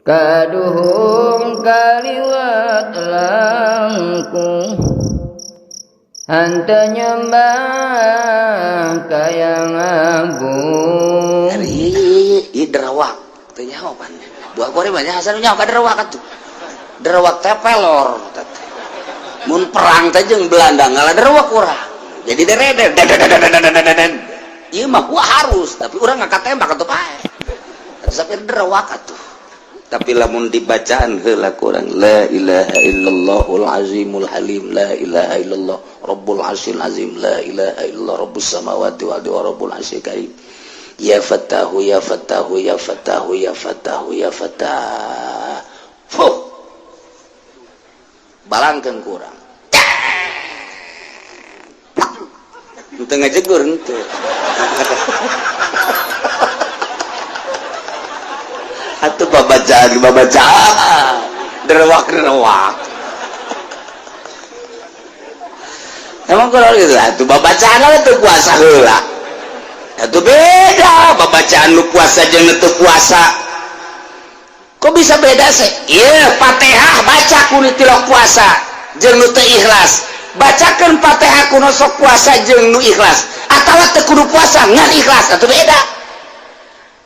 Kaduhung kaliwat langkung henteu nyembah ka Yang Agung. Ieu derawak teu nyaho pan. Buah kore mah nya Hasan nyaho ka derawak atuh. Derawak teh pelor teh. Mun perang teh jeung Belanda ngalah derawak urang. Jadi dereder. Ieu mah harus, tapi urang ngangkat tembak atuh pae. Atuh sampai derawak atuh. Tapi lamun dibacaan heula kurang la ilaha illallahul azimul halim la ilaha illallah rabbul arsyil azim la ilaha illallah rabbus samawati wal ardi wa rabbul arsyil karim ya fatahu ya fatahu ya fatahu ya fatahu ya fatah fuh balangkeun kurang henteu ngajegur henteu. Atau babacaan babacaan derewak derewak emang kalau gitu atuh babacaan itu puasa heula atuh beda babacaan nu puasa jeung nu teu puasa kok bisa beda sih? Iya Fatihah baca ku nu tilok puasa jeung nu teu ikhlas bacakeun Fatihah ku nu sok puasa jeung nu ikhlas atawa teu kudu puasa ngan ikhlas atuh beda.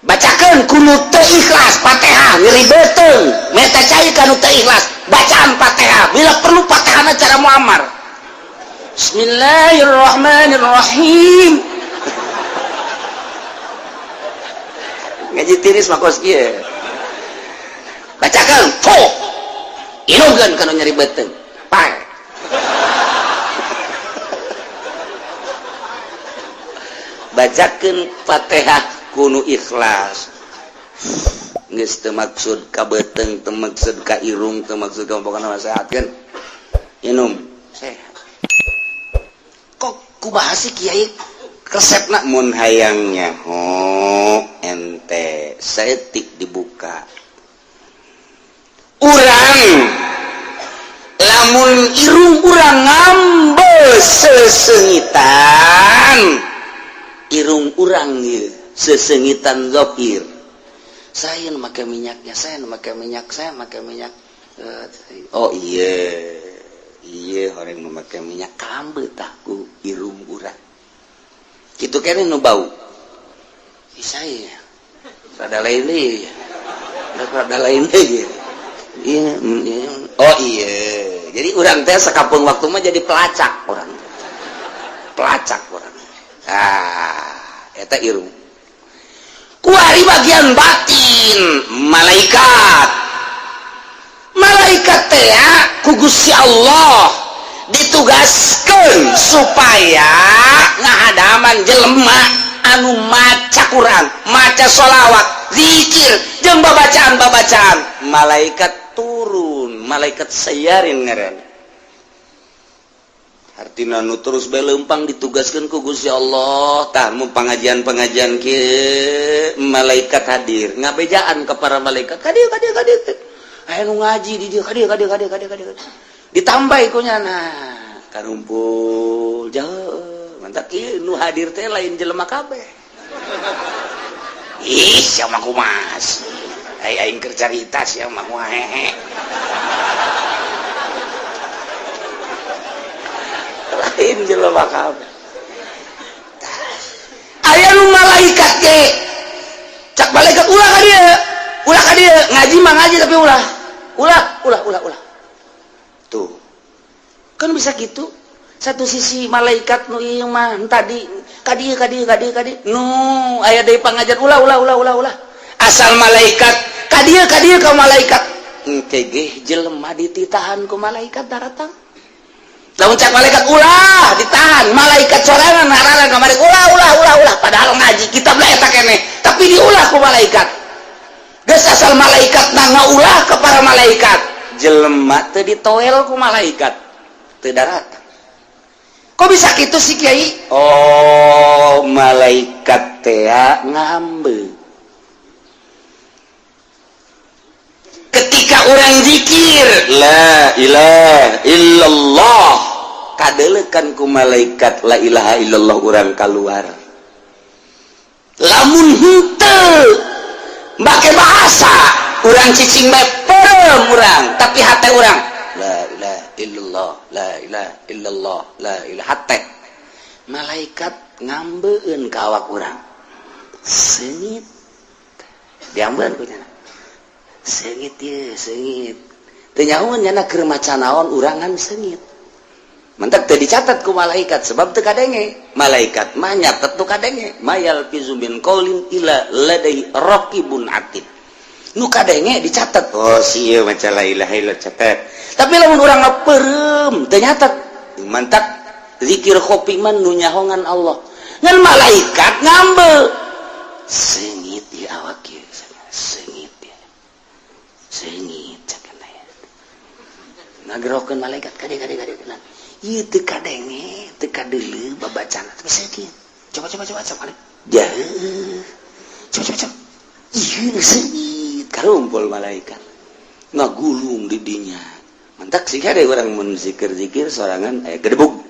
Bacakan kudu teu ikhlas Fatihah nyeri beuteung meta cai kanu teu ikhlas bacaan Fatihah bila perlu Fatihahna cara Muammar Bismillahirrahmanirrahim ngaji tiris mah kos kieu bacakan fo inungkeun kanu nyeri beuteung pae bacakeun Fatihah kuno ikhlas geus teu maksud ka beuteung teu maksud ka irung teu maksud ka pokona mah sehatkeun inum sehat kok kumaha sih kiai resepna mun hayang nyaho ente saeutik dibuka urang lamun irung urang ngambe sesengitan irung urang ieu sesengitan zokir saya make minyaknya saya make minyak saya make minyak oh iya iya orang memakai minyak kambe taku irung urang gitu kene nu bau saya rada lain deui rada lain deui iya oh iya jadi urang teh sakapeung waktu mah jadi pelacak orang ah eta irung kuari bagian batin malaikat malaikat teh ku Gusti Allah ditugaskeun supaya ngahadaman jelema anu maca Quran maca sholawat zikir jeung babacaan-babacaan malaikat turun malaikat sayarin ngaran artina nu terus bae leumpang ditugaskeun ku Gusti Allah tah mu pengajian-pengajian kieu malaikat hadir ngabejaan ka para malaikat ka dieu ka dieu ka dieu aya nu ngaji di dieu ka dieu ka dieu ka dieu ka dieu ka dieu ditambah ku nyana karumpul jauh mantap ieu nu hadir teh lain jelema kabeh ih sia mah kumas ai aing keur carita sia mah hehe lain jelema kabeh aya nu malaikat ge cak malaikat ulah ka dieu ulah ka dieu ngaji mah ngaji tapi ulah ulah ulah ulah ulah tuh kan bisa gitu satu sisi malaikat nu ieu mah tadi ka dieu ka dieu ka dieu ka dieu nu aya deui pangajar ulah ulah ulah ulah ulah asal malaikat ka dieu ka dieu ka malaikat engke ge jelema dititahan ku malaikat daratang lamun cak malaikat ulah ditahan malaikat sorangan nararan kamari ulah ulah ulah ulah padahal ngaji kitab lah eta keneh tapi diulah ku malaikat geus asal malaikat na ngaulah ke para malaikat jelema teu ditoel ku malaikat teu daratang kok bisa kitu sih kiai oh malaikat teh ngambe ketika orang zikir la ilaha illallah kadelekan ku malaikat la ilaha illallah urang keluar lamun henteu make bahasa Urang cicing bae, peureum urang, tapi hate urang la ilaha illallah, la ilaha illallah, la ilaha. Hate malaikat ngambeun ka awak urang, seungit diambeun ku nya, seungit ye, seungit. Teu nyahoeun nyana keur maca naon, urangan seungit. Mantak teu dicatat ku malaikat sebab teu kadenge. Malaikat mah nyatet tu kadenge. Ma yalfizu min qaulin illa ladaihi raqibun atid. Nu kadenge dicatat. Oh, si ieu maca la ilaha illallah, catat. Tapi lamun urang mah peureum, teu nyatet. Mantak zikir khofi mah nu nyahongan Allah. Ngan malaikat ngambe. Seungit di awak ieu, seungit ya. Seungit cek ngagerokeun malaikat kade kade kade. Ieu teu kadenge, teu kadeuleu babacana, tapi seungit. Coba, coba, coba, coba. Ja. Coba, coba, coba. Ieu seungit, karumpul malaikat. Ngagulung di dinya. Mantak sih ada orang mun zikir-zikir sorangan aya gedebug.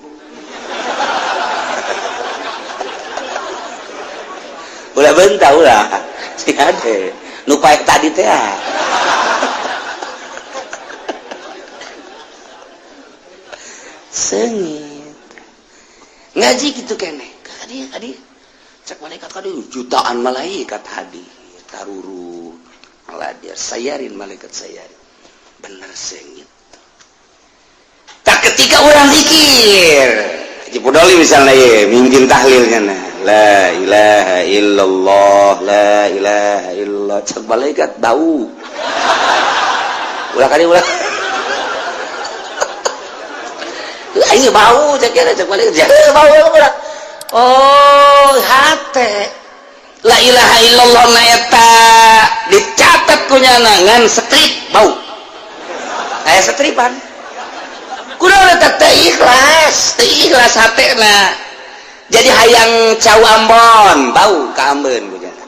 Ulah bentah ulah. Sih ada. Nu paek tadi teh. Ah. Seungit ngaji gitu kene kadi kadi, cek malaikat kadi, jutaan malaikat hadir taruru dia sayarin, malaikat sayarin, bener seungit. Tak ketika orang zikir Haji Pudoli misalnya ye mungkin tahlilnya, nah, la ilaha illallah, la ilaha illallah, cek malaikat bau, ulah kali, ulah. Aing bau, cek kira, cek malaikat bau, ulah. Oh, hate la ilaha illallah na eta dicatat ku nyana, ngan strip bau, aya setripan. Kunaon eta? Teu ikhlas, teu ikhlas hatena. Jadi hayang cau Ambon, bau ka ambeun ku nyana.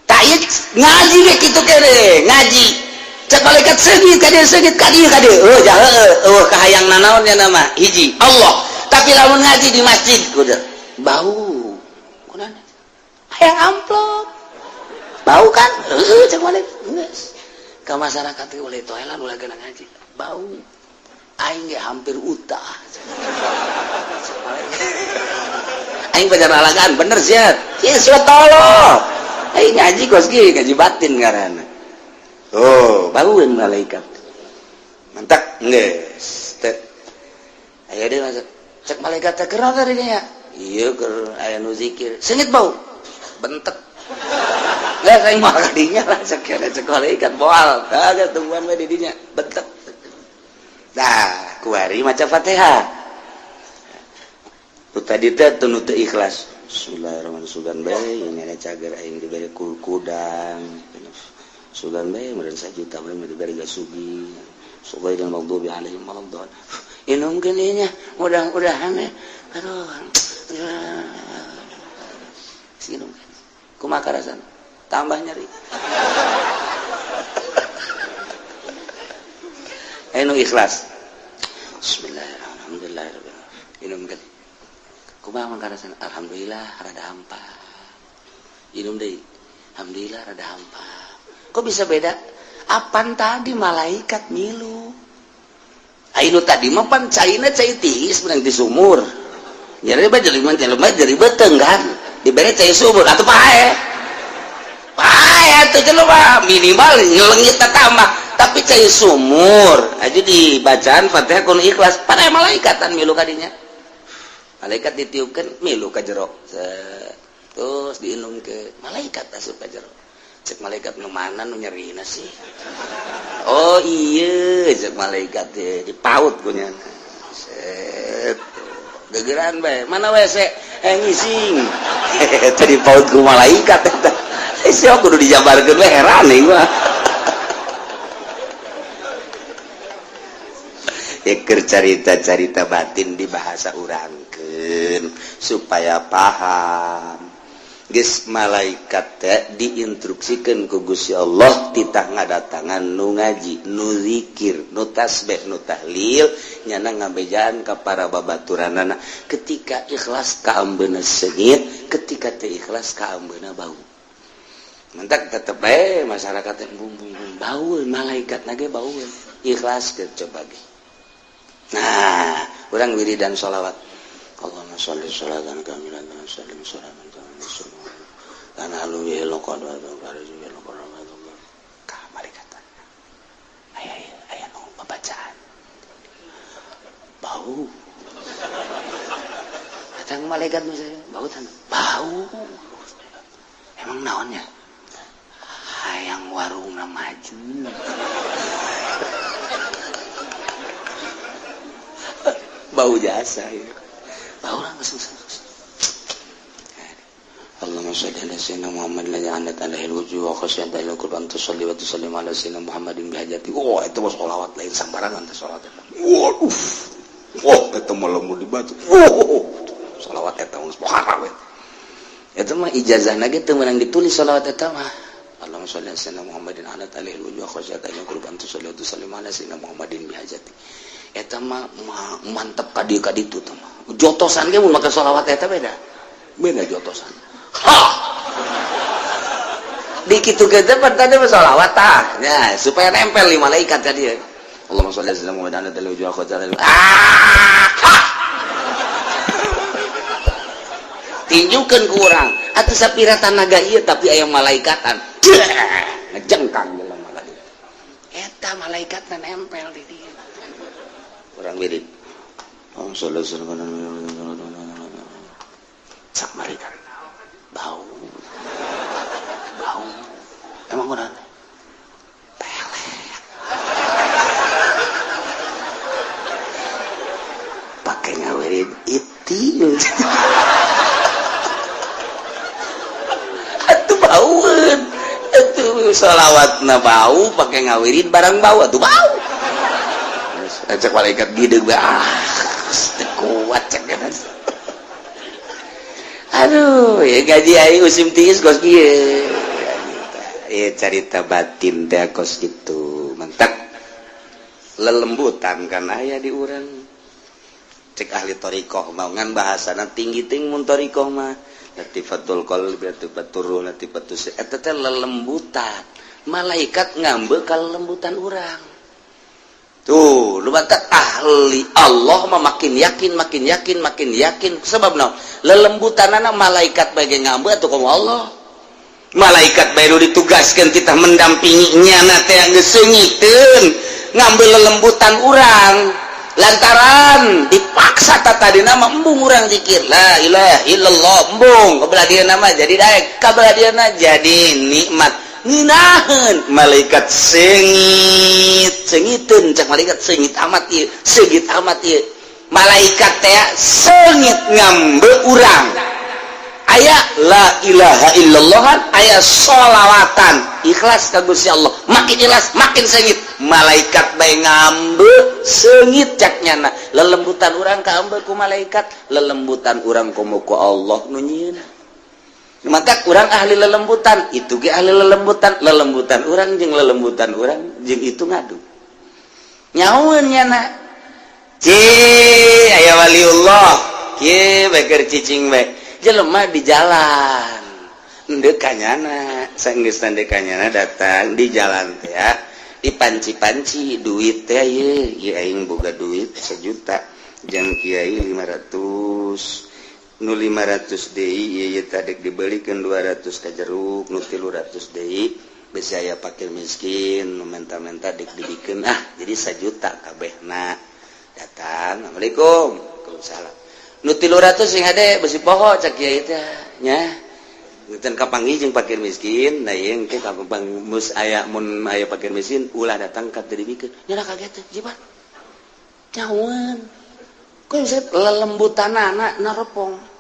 Tak ieu ngaji ge kitu kene, ngaji cek malaikat seungit ka dieu, seungit ka dieu, ka dieu. Oh, jahe, oh, kahayang nanaon nya nama hiji Allah. Tapi lamun ngaji di masjid kudu bau. Kunaon? Hayang amplop, bau kan? Heuh, cek malaikat geus ka masyarakat teh ulah toelan, ulah kena ngaji bau, aing ge hampir utah. Aing pacar alagan bener sia. Ieu surat tolong aing ngaji kos ge ngaji batin ngaranna. Oh, baueun malaikat. Mantak geus teh aya deui masuk, cek malaikat teh keur tadi nya ieu keur aya nu zikir seungit, bau, bentek. Nggak, saya mau kadinya lah, cek cek malaikat moal kagak tungguan we di dinya, bentek. Nah, kuari maca Fatihah. Tu tadi teh teu nu teu ikhlas. Bismillahirrahmanirrahim. Sugan bae ini ada cager aing dibere kudang. Sugan bae meureun sajuta bae dibere gasugi. Ghairil maghdubi alaihim waladdallin. Inumkeun ieu nya, mudah-mudahan ya. Aduh. Sinum. Kumaha karasana? Tambah nyeri. Anu ikhlas. Bismillahirrahmanirrahim. Inumkeun. Kumaha mangkarasana? Alhamdulillah rada hampa. Inum deui. Alhamdulillah rada hampa. Kok bisa beda? Apan tadi malaikat milu. Ainu tadi mah pan caina cai tiis menang di sumur. Nyeri bae jelema jelema jadi beuteung kan. Dibere cai sumur atuh pae. Pae atuh jelema minimal nyelengit tambah. Tapi cai sumur aja dibacaan Fatihah kudu ikhlas, pada malaikatan milu kadinya. Malaikat ditiupkan milu ka jero. Terus diinum ke malaikat asup ka jero. Cek malaikat nu mana nu nyerina sih? Oh iya, cek malaikat teh dipaut ku nya. Set. Gegeran bae. Mana WC? Eh, ngising. Tadi dipaut ku malaikat eta. Sia kudu dijabarkeun we, heran ieu mah. Eker carita-carita batin di bahasa urangkeun supaya paham. Geus malaikat teh diinstruksikeun ku Gusti Allah titah ngadatangan nu ngaji, nu zikir, nu tasbih, nu tahlil, nyana ngabejaan ka para babaturanana. Ketika ikhlas kaambeuna seungit, ketika teu ikhlas kaambeuna bau. Mentak tetep bae masyarakat teh bung bung bung bau malaikat nage bau ikhlas ke coba ge. Nah, urang wiridan sholawat. Allahumma sholli sholatan kamilatan sallim sholatan kamilatan kana lu ye lokon wa lokon ka malaikatan. Aya aya nu babacaan. Bau. Datang malaikat misalnya, bau tan. Bau. Emang naonnya? Hayang warungna maju. Bau jasa ya. Bau langsung. Allahumma sholli ala sayyidina Muhammad la ja'anat alaihi alwujuh wa khasyat alaihi qurban tusalli wa tusallim ala sayyidina Muhammadin bihajati. Oh, itu mah sholawat lain sambarangan teh sholawat. Waduh. Wah, eta mah lamun dibaca. Wah, sholawat eta geus haram eta. Eta mah ijazahna ge teu meunang ditulis sholawat eta mah. Allahumma sholli ala sayyidina Muhammadin ala alaihi alwujuh wa khasyat alaihi qurban tusalli wa tusallim ala sayyidina Muhammadin bihajati. Eta mah mantep ka dieu ka ditu teh mah. Jotosan ge mun make sholawat eta beda. Beda jotosan. Ha. Dikitu ge teh tadi mah sholawat tah. Ya, supaya nempel di malaikat ka dieu. Allahumma sholli ala sayyidina Muhammadin ala alaihi wa khasyat. Ah. Ha. Tinjukeun ku urang. Atuh sapira tanaga ieu tapi aya malaikatan. Ngejengkang jelema ka dieu. Eta malaikatna nempel di dieu. Urang wirid. Allahumma sholli ala sayyidina Muhammad. Cak malaikat. Bau. Bau. Emang urang pelet. Pakai ngawirid itil. Atuh baueun. Atuh sholawatna bau pakai ngawirid barang bau atuh bau. Cek malaikat gideg ah teu kuat cek eta. Aduh, ya gaji aing musim tiis kos kieu. Ya carita batin teh kos kitu. Mentak lelembutan kan aya di urang. Cek ahli thariqah mah ngan bahasana tinggi ting mun thariqah mah. Latifatul qalbi, latifatur ruh, latifatus eta teh lelembutan. Malaikat ngambeul ka lelembutan urang. Tuh, lu mantap ahli Allah mah makin yakin, makin yakin, makin yakin. Sebab naon? Lelembutanana malaikat bae ngambeul atuh komo Allah. Malaikat bae nu ditugaskeun kita mendampingi nyana teh geus seungiteun ngambeul lelembutan urang. Lantaran dipaksa tadina mah embung urang zikir la ilaha illallah embung kabelah dieuna mah jadi daek, kabelah dieuna jadi nikmat. Nginaheun malaikat sengit sengiteun cak malaikat sengit amat ieu sengit amat ieu malaikat teh sengit ngambe urang aya la ilaha illallah aya sholawatan ikhlas ka Gusti Allah makin ikhlas makin sengit malaikat bae ngambe sengit cak nyana lelembutan urang kaambe ku malaikat lelembutan urang komo ku Allah nu nyieuna. Maka kurang ahli lelembutan itu ge ahli lelembutan lelembutan urang jeung lelembutan urang jeung itu ngadu nyaun nyana ci aya waliullah kieu bae keur cicing bae jelema di jalan endeu ka nyana saenggeus endeu ka nyana datang di jalan teh ya dipanci-panci duit teh ieu ieu aing boga duit 1 juta jeung kiai 500 nu 500 deui ieu tadi dibelikeun 200 ka jeruk nu 300 deui besi aya fakir miskin nu menta-menta dik dibikeun ah jadi 1 juta kabehna datang assalamualaikum waalaikumsalam nu 300 sing hade besi poho cak kiai teh nya Ngeuteun kapanggih jeung fakir miskin nah ieu engke kapang mus aya mun aya fakir miskin ulah datang ka teu dibikeun nya kaget teh jiban nyawan kok bisa lelembutanana naropong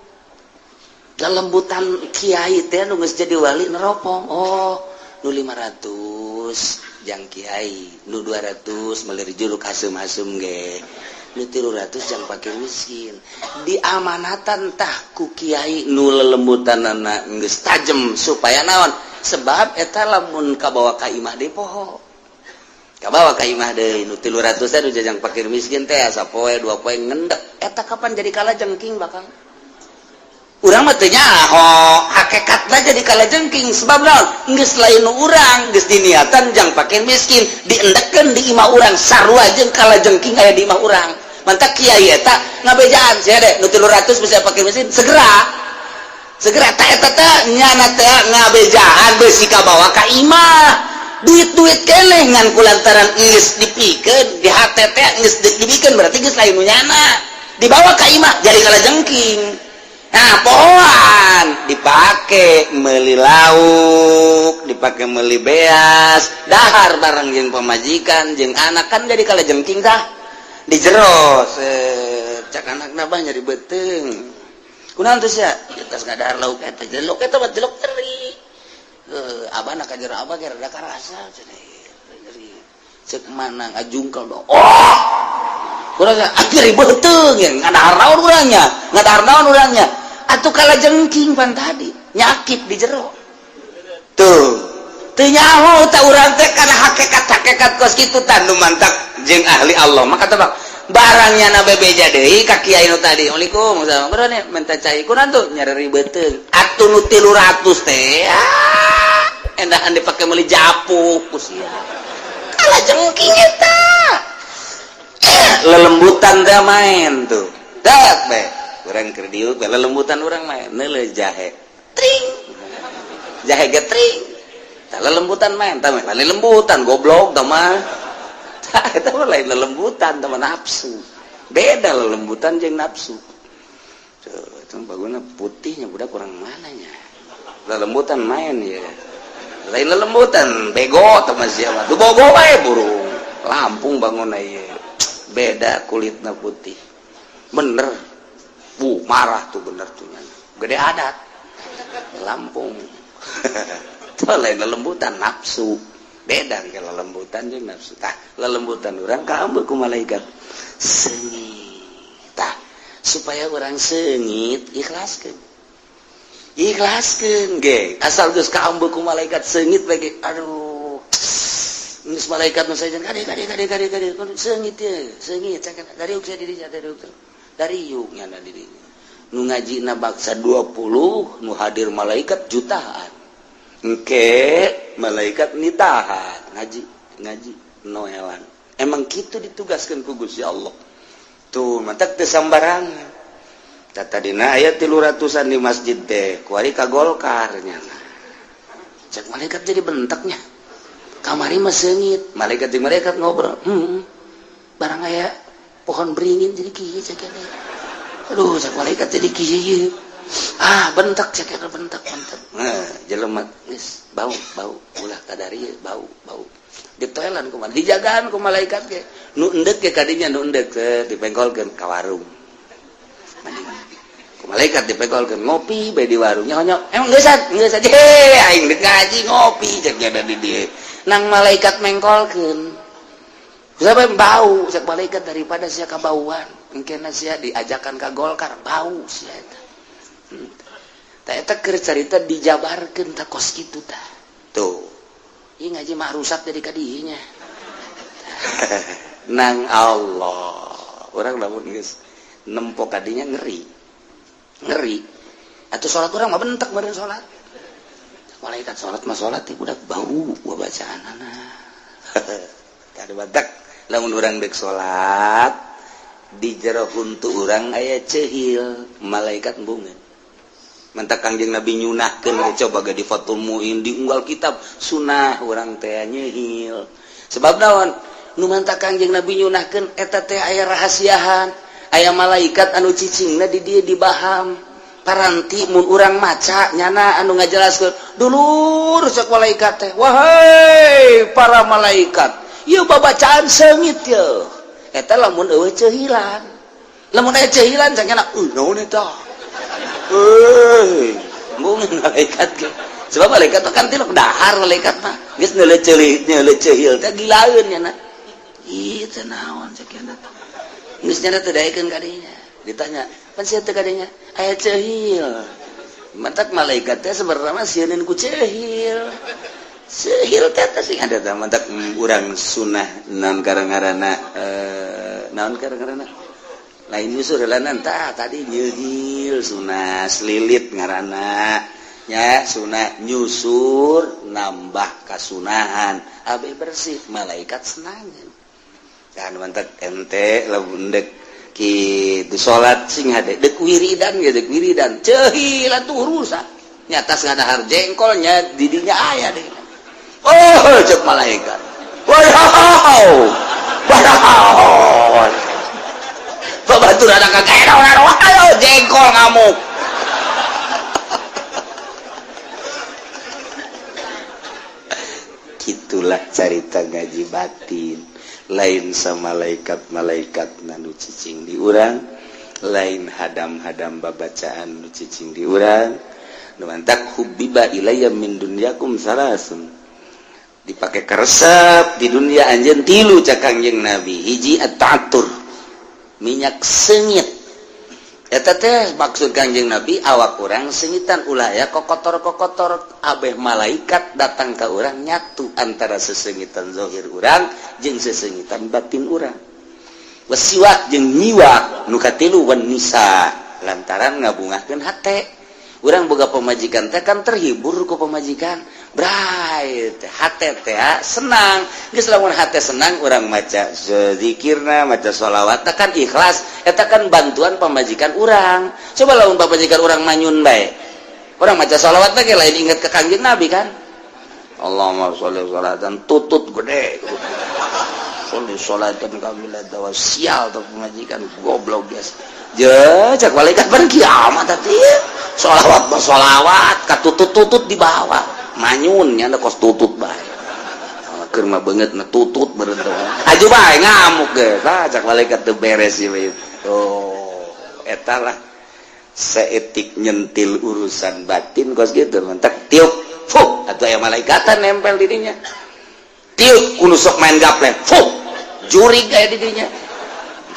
lelembutan kiai teh nu geus jadi wali neropong. Oh nu 500 jang kiai nu 200 meuli jeruk asem-asem ge nu 300 jang fakir miskin diamanatan tah ku kiai nu lelembutanana geus tajem supaya naon sebab eta lamun kabawa ka imah deui poho kabawa ka imah deui nu 300 teh nu jajang fakir miskin teh sapoe dua poe ngendek eta kapan jadi kalajengking bakal. Urang mah teu nyaho hakikatna jadi kalajengking. Sebab naon? Geus lain urang, geus diniatan jang fakir miskin, diendekeun di imah urang, sarua jeung kalajengking aya di imah urang. Mantak kiai eta ngabejaan sia deh, nu 300 bisa fakir miskin segera segera. Tak eta teh nyana teh ngabejaan beusi kabawa ka imah, duit-duit keneh, ngan kulantaran geus dipikeun di hate teh, geus dipikeun, berarti geus lain nu nyana, dibawa ka imah jadi kalajengking. Nah, pohoan dipake meuli lauk, dipake meuli beas, dahar bareng jeung pamajikan jeung anak, kan jadi kalajengking. Tah di jero cak anak nabah nyari beuteung, kunaon teh sia? Tas ngadahar lauk eta, jelok eta mah jelok teri. Heuh, abah nak ka jero, abah ge rada karasa cenah nyeri. Cek mana ngajungkel dong. Oh, kurang nyeri beuteung ya, ngadahar naon urangnya, ngadahar naon urangnya? Atuh kalajengking pan tadi nyakit di jero tuh. Teu nyaho tah urang teh kana hakikat-hakikat kos kitu. Tah, nu mantak jeung ahli Allah maka tebak barangnya na bebeja deui ka kiai nu tadi. "Assalamualaikum, kunaon minta cai?" "Kunaon tuh?" "Nyari beuteung." Atuh nu 300 teh, ah, endahan dipake meuli japuk ku sia. Kalajengking eta lelembutan teh main tuh. Dak be urang keur diuk be lelembutan, urang main neuleuh jahe tring, jahe ge tring. Tah, lelembutan main tah, lain lelembutan, goblok tah mah. Tah, eta mah lain lelembutan, tah mah nafsu. Beda lelembutan jeung nafsu. Tuh, itu baguna putihnya budak kurang mananya lelembutan main ya, lain lelembutan, bego tah mah. Siapa tuh bogo wae burung Lampung bangun ieu beda kulitna putih bener. Bu marah tuh, bener tuh nyana. Gede adat Lampung tuh lain lelembutan, nafsu. Beda ke lelembutan jeung nafsu. Tah, lelembutan urang kaambeu ku malaikat seungit. Tah, supaya urang seungit, ikhlaskeun, ikhlaskeun ge. Asal geus kaambeu ku malaikat seungit bae, aduh, geus malaikat nu sajen kade kade kade kade kade, seungit ye, seungit dari saya dirinya, dari dari yuk nyana dirinya. Nu ngajina baksa 20, nu hadir malaikat jutaan. Engke malaikat nitahan ngaji ngaji noelan. Emang gitu ditugaskan ku Gusti Allah tuh, mantak teu sambarangan. Tadina aya 300-an di masjid teh, kuari ka Golkar nyana. Cek malaikat jadi bentaknya, kamari mah seungit. Malaikat di malaikat ngobrol, barang aya pohon beringin jadi kieu." Cek, "Aduh," cek malaikat, "jadi kieu." Ah, bentak, cek, bentak bentak. Nah, jelema geus bau bau, ulah kadari bau bau. Ditoelan kumaha, dijagaan ku malaikat ge. Nu endek ge kadinya, nu endek dipengkolkeun ka warung ku malaikat, dipengkolkeun ngopi bae di warung. Nyonyo emang geus geus aja, aing dek ngaji ngopi, cek ada di dieu. Nang malaikat mengkolkeun siapa bau. Cek malaikat, daripada sia kabauan, engkena sia diajakan ka Golkar, bau sia eta. Tah, eta keur carita dijabarkeun tah kos kitu tah. Tuh. Ieu ngaji mah rusak jadi kadinya. Nang Allah. Urang lamun geus nempo kadinya ngeri. Ngeri. Atuh salat urang mah bentek meureun salat. Malaikat salat mah salat teh budak bau gua bacaanana. Kada badak lamun urang dek salat di jero huntu urang aya cehil, malaikat embungeun. Mantak Kangjeng Nabi nyunahkeun, coba ge di Fathul Muin, di unggal kitab sunah urang teh nyehil. Sebab naon nu mantak Kangjeng Nabi nyunahkeun eta teh? Aya rahasiahan, aya malaikat anu cicingna di dieu, di baham. Paranti mun urang maca nyana anu ngajelaskeun, "Dulur," cek malaikat teh, "wahai para malaikat, ieu babacaan seungit ye." Eta lamun eueuh cehilan. Lamun aya cehilan, cek nyana, "Naon eta?" Euy, embungeun malaikat ge. Sebab malaikat tuh kan tilok dahar, malaikat mah geus neuleuh ceuli, neuleuh cehil teh gilaeun nyana. "Ih, teh naon?" cek nyana. Geus nyana teh daekeun kadinya. Ditanya, "Pan sia teh kadinya aya cehil?" Mantak malaikat teh sebenarnya mah sieun ku cehil. Cehil teh teh sing ada teh. Mantak urang sunah naon karang-karana, naon karang-karana lain nyusur lanan tah tadi nyehil sunah selilit. Ngaranna nya sunah, nyusur nambah kasunahan, abeh bersih, malaikat senangan. Dan mantap ente lamun dek kitu salat sing hade, dek wiridan ge, dek wiridan cehi lah tuh rusak nyata ngadahar jengkolnya didinya aya deh. Oh, cek malaikat, wow wow, babaturan anak ayo jengkol ngamuk. Gitulah carita ngaji batin. Lain sama malaikat-malaikat nu cicing di urang, lain hadam-hadam babacaan nu cicing di urang. Nu mantak hubbiba ilayya min dunyakum salasun, dipake karesep di dunia anjeun tilu cak Kangjeng Nabi. Hiji, at-ta'attur, minyak seungit. Eta teh maksud Kangjeng Nabi awak urang seungitan, ulah ya kokotor-kokotor, abeh malaikat datang ke urang nyatu antara seseungitan zahir urang jeung seseungitan batin urang. Wasiwak, jeung nyiwak. Nu katilu, wan nisa, lantaran ngabungahkeun hate. Urang boga pemajikan teh kan terhibur ku pemajikan, bray teh hate teh senang. Geus lamun hate senang, urang maca zikirna, maca sholawat kan ikhlas, eta kan bantuan pemajikan urang. Coba lamun pamajikan urang manyun bae, urang maca sholawat teh lain inget ke Kangjeng Nabi kan. Allahumma sholli sholatan tutut gede, sholli sholatan kamilatan wa sial tuh pemajikan goblok biasa je. Cek malaikat ban kiamat tadi sholawat mah sholawat katutut-tutut di bawah manyun nya kos tutut bae, keur mah beungeut na tutut beureun aju bae ngamuk ge. Tah, cek malaikat teu beres ieu. Oh, eta lah seetik nyentil urusan batin kos gitu. Mantak tiup, fuh, atau aya malaikatan nempel di dinya. Tiup kudu sok main gaplek, fuh, jurig aya di dinya.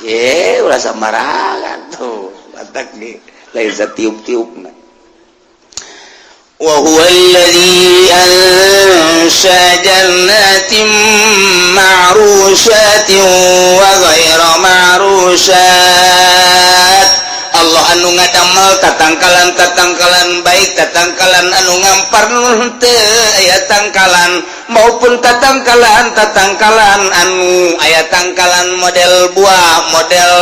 Ye, ulah sembarangan tuh. Mantak nih lain satiup-tiup. وهو الذي أنشأ جنات معروشات وغير معروشات. Allah anu ngadamel tatangkalan-tatangkalan, baik tatangkalan anu ngampar teu aya tangkalan maupun tatangkalan tatangkalan anu aya tangkalan, model buah, model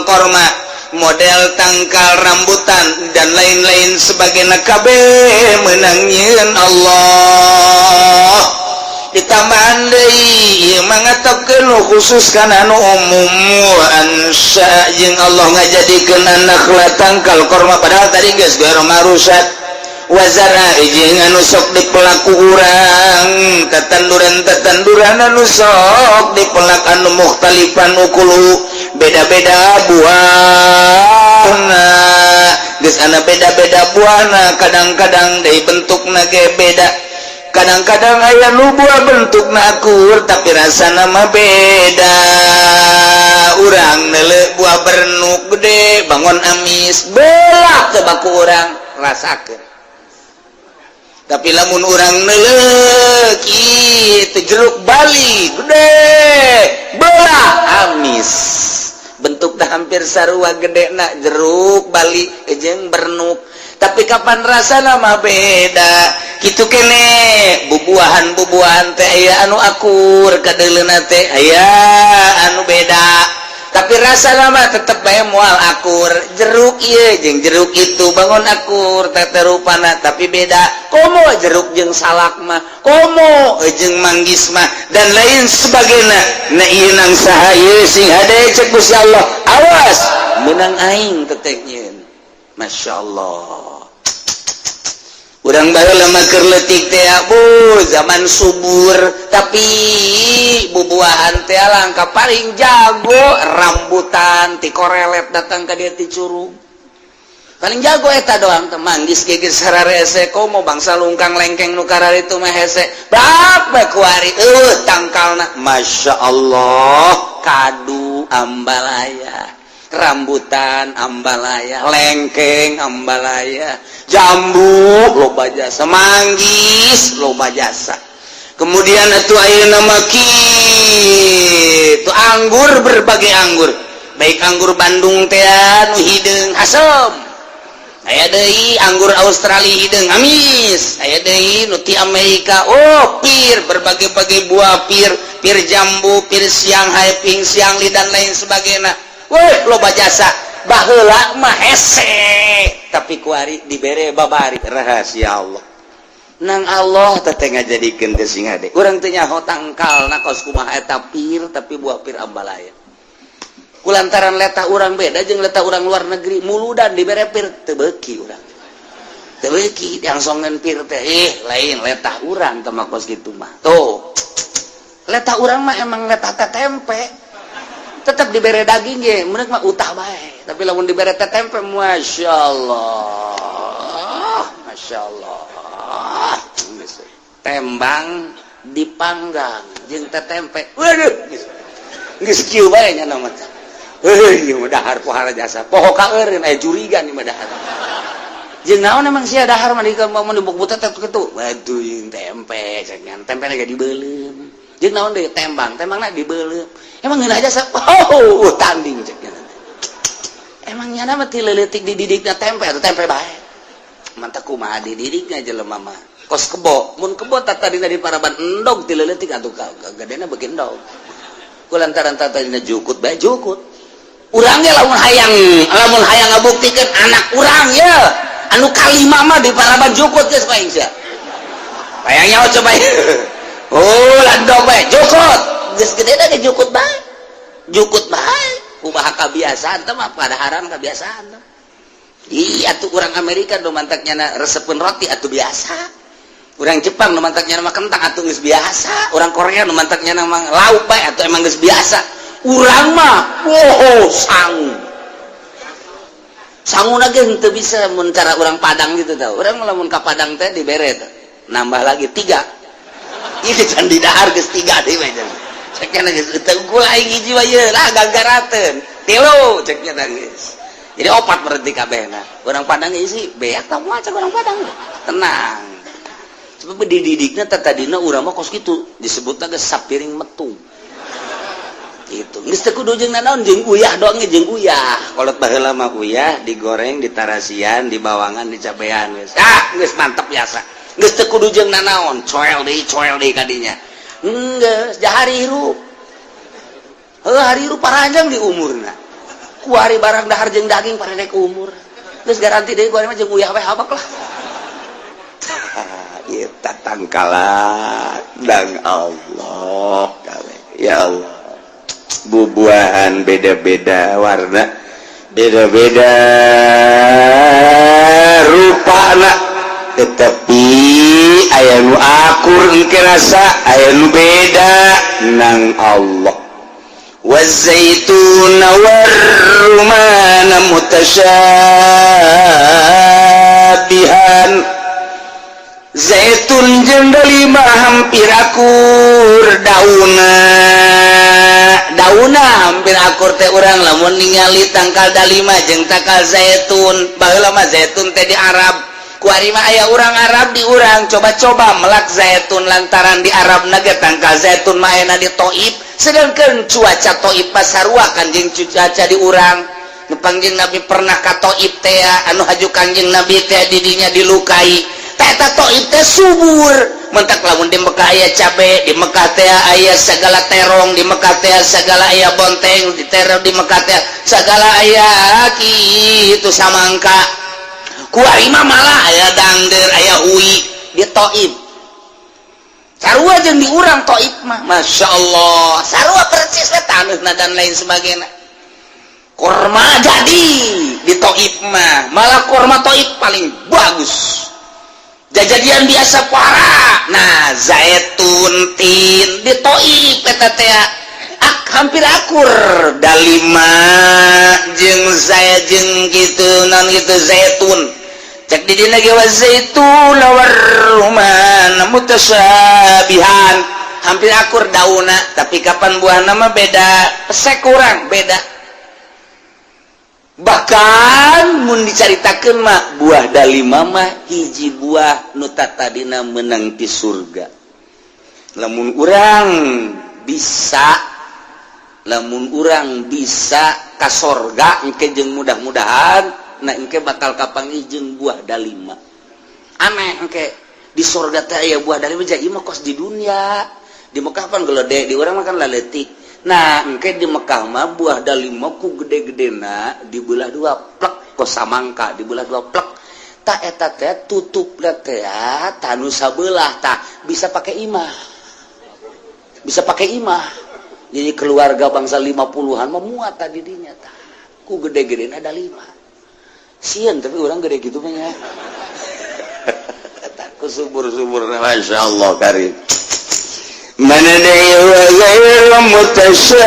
korma, model tangkal rambutan, dan lain-lain sebagainya, kabeh menang nyieun Allah. Ditambahan deui ieu mah ngatepkeun nu khusus kana anu umum. Ansya, jeung Allah ngajadikeun an-nakhla, tangkal korma, padahal tadi geus gairu ma'rusat. Wa zar'a, jeung anu sok dipelak ku urang, tetanduran-tetanduran anu sok dipelak, anu mukhtalifan ukuluhu, beda-beda buahna. Geus ana beda-beda buahna, kadang-kadang dari bentukna ge beda. Kadang-kadang aya nu buah bentukna akur tapi rasana mah beda. Urang neuleu buah bernuk gede, bangun amis, belak coba ku urang rasakeun. Tapi lamun urang neuleu kitu jeruk Bali gede, belah, amis. Bentukna hampir sarua gede na jeruk Bali jeung bernuk, tapi kapan rasana mah beda. Kitu kene bubuahan bubuahan teh aya anu akur kadeuleuna teh, aya anu beda, tapi rasa mah tetep bae moal akur. Jeruk ieu jeung jeruk itu bangun akur teh rupana, tapi beda. Komo jeruk jeung salak mah, komo jeung manggis mah, dan lain sebagainya. Nah, ieu nang saha ieu? Sing hade cek Gusti Allah, awas, menang aing teteh nyieun. Masya Allah, urang baheula mah keur leutik teh bu zaman subur, tapi bubuahan teh langka. Paling jago rambutan ti korelet datang ka dia ti curug, paling jago eta doang teh. Manggis ge geus sararese, komo bangsa lungkang lengkeng nu kararitu mah hese bab bae kuari eueuh tangkalna. Masya Allah, kadu ambalaya, rambutan ambalaya, lengkeng ambalaya, jambu loba jasa, manggis loba jasa. Kemudian atuh ayeuna mah kitu anggur, berbagai anggur, baik anggur Bandung teh nu hideung asem. Aya deui anggur Australia hideung amis, aya deui nu ti Amerika. Oh, pir, berbagai-bagai buah pir, pir jambu, pir Shanghai, ping Siangli, dan lain sebagainya. Weh, loba jasa. Baheula mah hese, tapi kuari dibere babari. Rahasia Allah nang Allah teh ngajadikeun teh sing hade. Urang teh nyaho tangkalna kos kumaha eta pir, tapi buah pir ambalaya kulantaran letah urang beda jeung letah urang luar negeri. Muludan dibere pir teu beuki, urang teu beuki diangsongan pir teh. Eh, lain letah urang teh mah kos kitu mah. Tuh, letah urang mah emang letah teh tempe, tetap dibere daging ge meunang mah utah bae. Tapi lamun dibere teh tempe, Masya Allah, Masya Allah, tembang dipanggang jeung teh tempe, waduh, geus kieu bae nya nama teh. Heuh, ieu mah dahar pohara jasa. Poho kaeureun aya jurigan ieu mah dahar. Jeung naon emang sia dahar mah di mau dibuk teh kitu. Waduh, jeung tempe cek nya, tempe ge dibeuleum. Jeung naon deui? Tembang, tembangna dibeuleum. Emang ngeunah jasa. Oh, tanding cek nya. Emang nyana mah ti leutik dididikna tempe atau tempe bae. Mantap, kumaha dididikna jelema mah. Kos kebo, mun kebo tadina di paraban endog ti leutik atuh gedena beuki endog. Kulantaran tadina jukut bae jukut. Urangnya lamun hayang ngabuktikeun anak urang ya anu kalima mah di paraban jukut geus paing sia. Hayang nyaho coba. Oh, landog bae jukut. Geus gede ge jukut bae. Jukut bae. Kumaha kabiasaan teh mah, padaharan kebiasaan teh. Iya tuh, orang Amerika nu mantaknya resepeun roti atuh biasa. Orang Jepang nu mantaknya mah kentang atuh geus biasa. Orang Korea nu mantaknya mah lauk bae atuh emang geus biasa. Urang mah, wow, sangu. Sangu lagi henteu bisa mun cara orang Padang gitu tau. Urang lamun ka Padang teh dibere teh. Nambah lagi tiga. Ini can di dahar geus tiga deui mah. Ceknya geus teu unggul aing hiji wae lah gagarateun. Tilu ceknya geus. Jadi opat berarti kabehna. Orang Padang isi beak tah moal cek orang Padang. Tenang. Sebab dididikna teh tadina urang mah kos kitu, disebutna geus sapiring metung. Gitu. Geus teu kudu jeung nanaon, jeung uyah doang ge, jeung uyah. Kolot baheula mah uyah digoreng, ditarasian, dibawangan, dicabean geus. Ah, geus mantep biasa. Geus teu kudu jeung nanaon, coel deui kadinya. Geus jahari hirup. Heuh, hari hirup paranjang di umurna. Kuari barang dahar jeung daging parendek umur. Geus garanti deui kuari mah jeung uyah we habak lah. Ieu tangkalan dang Allah kabeh. Ya Allah. Bubuahan beda-beda warna, beda-beda rupa, tetapi aya nu akur engke rasa, aya nu beda nang Allah. والزيتون والرمان متشابها. Zaitun jeung delima hampir akur dauna, dauna hampir akur teh. Urang lamun ningali tangkal dalima jeung tangkal zaitun, baheula mah zaitun teh di Arab, kuari mah aya urang Arab di urang coba-coba melak zaitun, lantaran di Arab ge tangkal zaitun mah ayana di Taif, sedangkan cuaca Taif pasarua kan jeung cuaca di urang. Kangjeng Nabi pernah ka Taif teh, anu haju Kangjeng Nabi teh didinya dilukai. Eta Taif teh subur mentak. Lamun di Mekah aya cabe, di Mekah teh aya segala terong, di Mekah teh segala aya bonteng, di terong di Mekah teh segala aya kitu samangka. Kuari mah malah aya dangder, aya hui di Taif. Sarua jeung di urang Taif mah, Masya Allah, sarua persis we taneuhna dan lain sebagainya. Korma jadi di Taif mah, malah korma Taif paling bagus, jajadian biasa parah. Nah, zaitun tin di Taif eta teh hampir akur dalima jeung saya jeung gitu non gitu zaitun. Cek di dina ge والزيتون والرمان متشابها, hampir akur dauna, tapi kapan buahna mah beda, pesek kurang beda. Bahkan mun dicaritakeun mah buah dalima mah hiji buah nu tadina menang di surga. Lamun urang bisa, lamun urang bisa ka sorga engke jeung mudah-mudahan. Nah, engke bakal kapanggih jeung buah dalima. Aneh, engke di surga teh aya buah dalima. Jadi mah kos di dunia, di Mekah pan gede, di urang mah kan laletik. Nah, engke di Mekah mah buah dalima ku gede-gedena dibelah dua, plek, kos samangka dibelah dua, plek. Tak eta teh tutup teh tanu sabelah, tah bisa pakai imah, bisa pakai imah. Jadi keluarga bangsa 50-an memuat tadi dinya, tah ku gede-gede ada lima sieun, tapi orang gede gitu mah ya ku subur-subur. Masya Allah karim. Mana deui? Wa ghairu mutasyabih,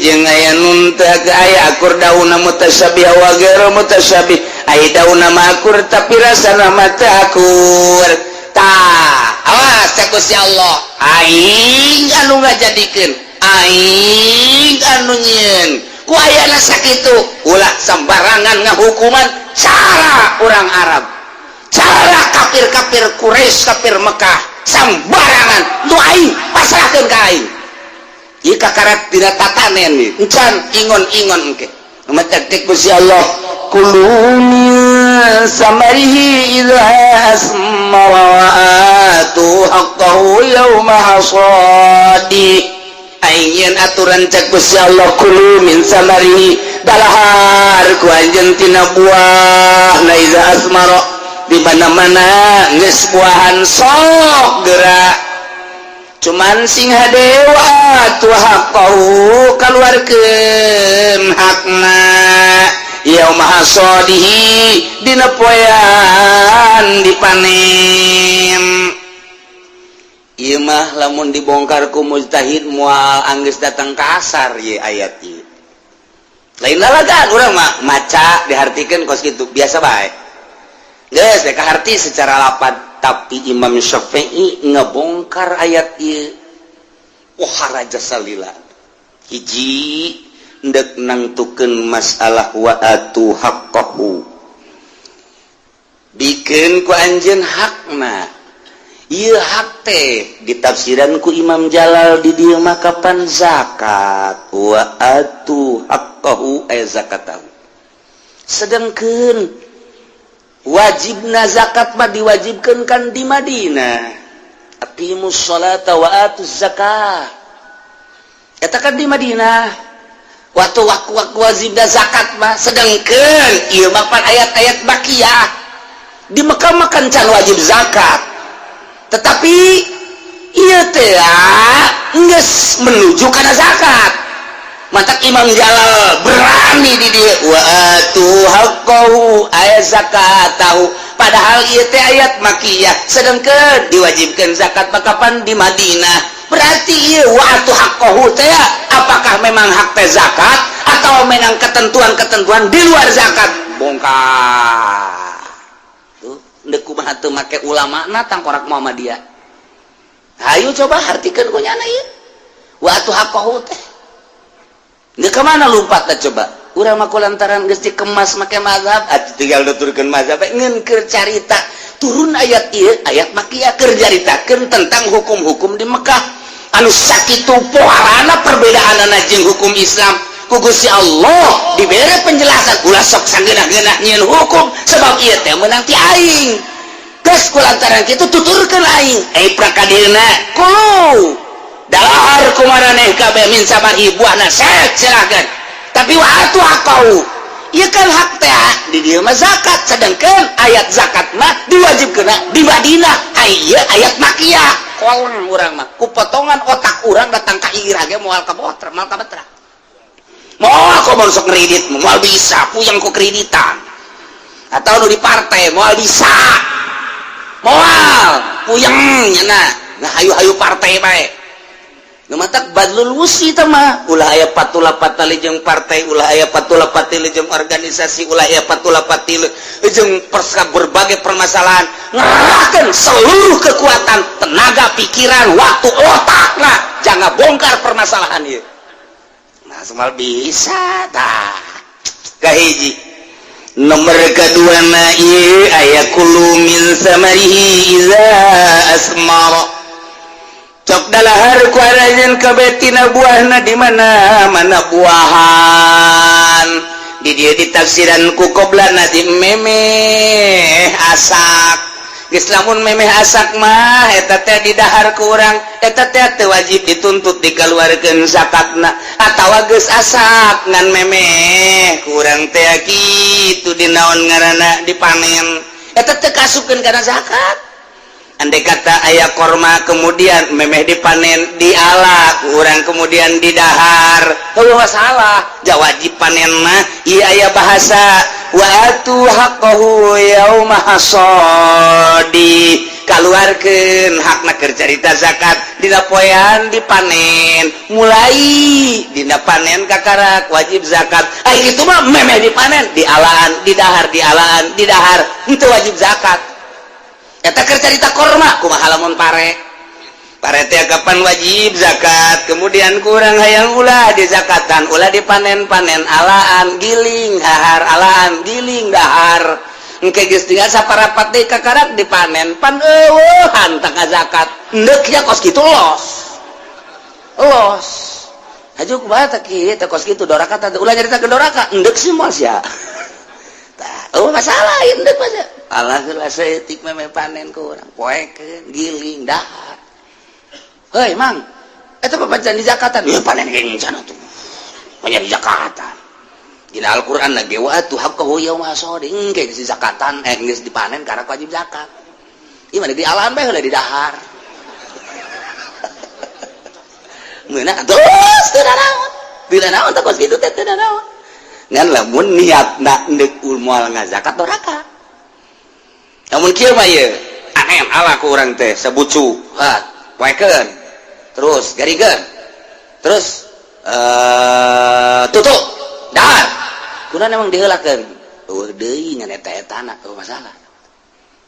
jeung aya nu teu aya akur daunna. Mutasyabih wa ghairu mutasyabih, aya daunna mah akur tapi rasana mah teu akur. Tah, awas, cek Gusti Allah, aing anu ngajadikeun, aing anu nyieun. Ku ayana sakitu, ulah sembarangan ngahukuman cara orang Arab, cara kafir-kafir Quraisy, kafir Mekah sembarangan. Nu aing pasrahkeun ka aing. Ieu kakarak dina tatanen nih, encan ingon-ingon engke. Matak Gusti Allah, kulu min samarihi idza asmara wa atu haqqahu yauma hasadi. Aing yen aturan, cek Gusti Allah. Kulu min samarihi, dalahar ku anjeun tina buah na, iza asmara, di mana-mana geus buahan sok gerak, cuman sing hade wa atu haqqahu, kaluarkeun hakna, yauma hasadihi, dina poean dipanen. Ieu mah lamun dibongkar ku mujtahid moal anggeus datang ka asar ieu ayat ieu. Lain lalagan urang mah maca dihartikeun kos kitu biasa bae. Geus dek kaharti secara lapad, tapi Imam Syafi'i ngebongkar ayat ieu. Wah, raja salila. Hiji, ndek nangtukeun masalah wa atu haqqahu. Bikeun ku anjeun hakna. Ieu hak teh ditafsiran ku Imam Jalal di dieu mah kapan zakat, wa atu haqqahu ay zakatahu. Sedangkan wajibna zakat mah diwajibkan kan di Madinah. Aqimus sholata wa atuz zakah. Eta kan di Madinah. Waktu waktu waktu wajibna zakat mah, sedangkan ieu mah pan ayat-ayat makiyah. Di Mekah mah kan can wajib zakat. Tetapi ieu teh geus menuju kana zakat. Matak Imam Jalal berani di dieu, wa atu haqqahu ay zakatahu, padahal ieu teh ayat makiyah, sedangkan diwajibkan zakat mah kapan di Madinah. Berarti ieu wa atu haqqahu teh apakah memang hak teh zakat atau memang ketentuan-ketentuan di luar zakat? Bongkar tuh, ndek kumaha teu make ulama na tangkorak Muhammadiyah. Ayo coba hartikeun ku nyana ieu wa atu haqqahu teh. Ndek kemana lompat coba? Urang mah lantaran geus dikemas make mazhab, atuh tinggal nuturkeun mazhab ngeun keur carita turun ayat ieu, ayat makiyah, keur caritakeun tentang hukum-hukum di Mekah anu sakitu poharana perbedaanana jeung hukum Islam. Ku Gusti Allah dibere penjelasan, ulah sok sageunah-geunah nyieun hukum, sebab ieu teh meunang ti aing. Geus ku lantaran kitu tuturkeun aing, eh prakadilna kulu, dalahar kumaraneh kabeh, min samarihi, buahna set silakan, tapi wa atu haqqahu, ieu kan hak teh di dieu mah zakat, sedangkan ayat zakat mah diwajibkeun di Madinah, ieu ayat makiyah. Koleng urang mah ku potongan otak urang datang ka ira ge moal kabotra, moal kabetra, moal. Kok sok kredit moal bisa, puyeng ku kreditan atau nu di partai moal bisa, moal, puyeng nyana. Nah, hayu-hayu partai bae. Nu matak badlul wusi teh mah ulah aya patula patali jeung partai, ulah aya patula patili jeung organisasi, ulah aya patula patili jeung perska berbagai permasalahan. Ngerahkan seluruh kekuatan, tenaga, pikiran, waktu, otak lah, jangan bongkar permasalahan ieu. Nah, semua bisa tah. Kahiji, nomor kedua na ieu aya kulu min samarihi iza asmara. Cok dalahar ku aranjeun kabeh tina buahna, di mana mana buahan. Di dieu ditafsiran ku qobla nadji memeh asak. Geus, lamun memeh asak mah eta teh didahar ku urang, eta teh teu wajib dituntut dikeluarkeun zakatna. Atawa geus asak ngan memeh ku urang teh kitu dinaon ngaranna dipanen, eta teh kasupkeun kana zakat. Andai kata aya korma, kemudian memeh dipanen, diala ku urang, kemudian didahar, heuh masalah ja wajib panen mah. Ieu aya bahasa wa atu haqqahu yauma hasadi, kaluarkeun hakna keur carita zakat dina poean dipanen. Mulai dina panen kakarak wajib zakat. Ai itu mah memeh dipanen, dialaan, didahar, dialaan, didahar, itu wajib zakat. Eta keur carita korma. Kumaha lamun pare? Pare teh kapan wajib zakat? Kemudian kurang hayang ulah di zakatan, ulah dipanen-panen, alaan, giling, dahar, alaan, giling, dahar. Engke geus tinggal saparapat deui kakarak dipanen, pan eueuhan tah zakat. Endek ya kos kitu, los los haju. Kumaha teh kieu teh kos kitu doraka teh? Ulah nyaritakeun doraka, endek sih moal sia. Tah, eueuh masalah endek mah. Alah heula saeutik, memeh panen ku urang, poekeun, giling, dahar. Heuy Mang, eta papacan di zakatan ieu panen geuning sana tuh banyak di zakatan. Dina Al-Qur'an lagi wa atu haqqahu yauma hasadi. Engke geus zakatan, eh, geus dipanen karena wajib zakat. Ieu mah di alaan bae heula didahar. Meunang terus teu naon. Teu naon teh kos kitu teh, teu naon. Ngan lamun niatna endek moal ngazakat, doraka. Namun kieu mah ieu anen ala ku urang teh sabucu, ha, poekeun. Terus garingkeun. Terus tutup dahar. Kunaon emang diheulakeun? Eueuh deui ngan eta-etana, eueuh masalah.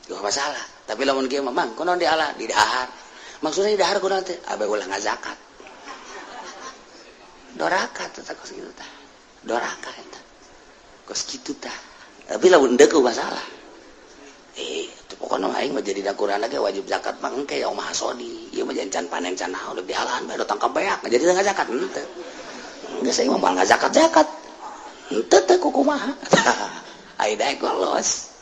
Eueuh masalah. Tapi lamun kieu mah, Mang, kunaon diala di dahar? Maksudnya di dahar kunaon teh? Abe ulah ngazakat. Doraka teh kos kitu tah. Doraka eta. Kos kitu tah. Tapi lamun deuk masalah. Eh, itu pokoknya aing mah jadi dakuran lagi wajib zakat mah engke yauma hasadi. Ieu mah can panen, can naon, udah dialahan bae tangkap beak jadi ngazakat henteu. Geus, aing mah moal ngazakat-zakat. Henteu teh kumaha. Ai daek los.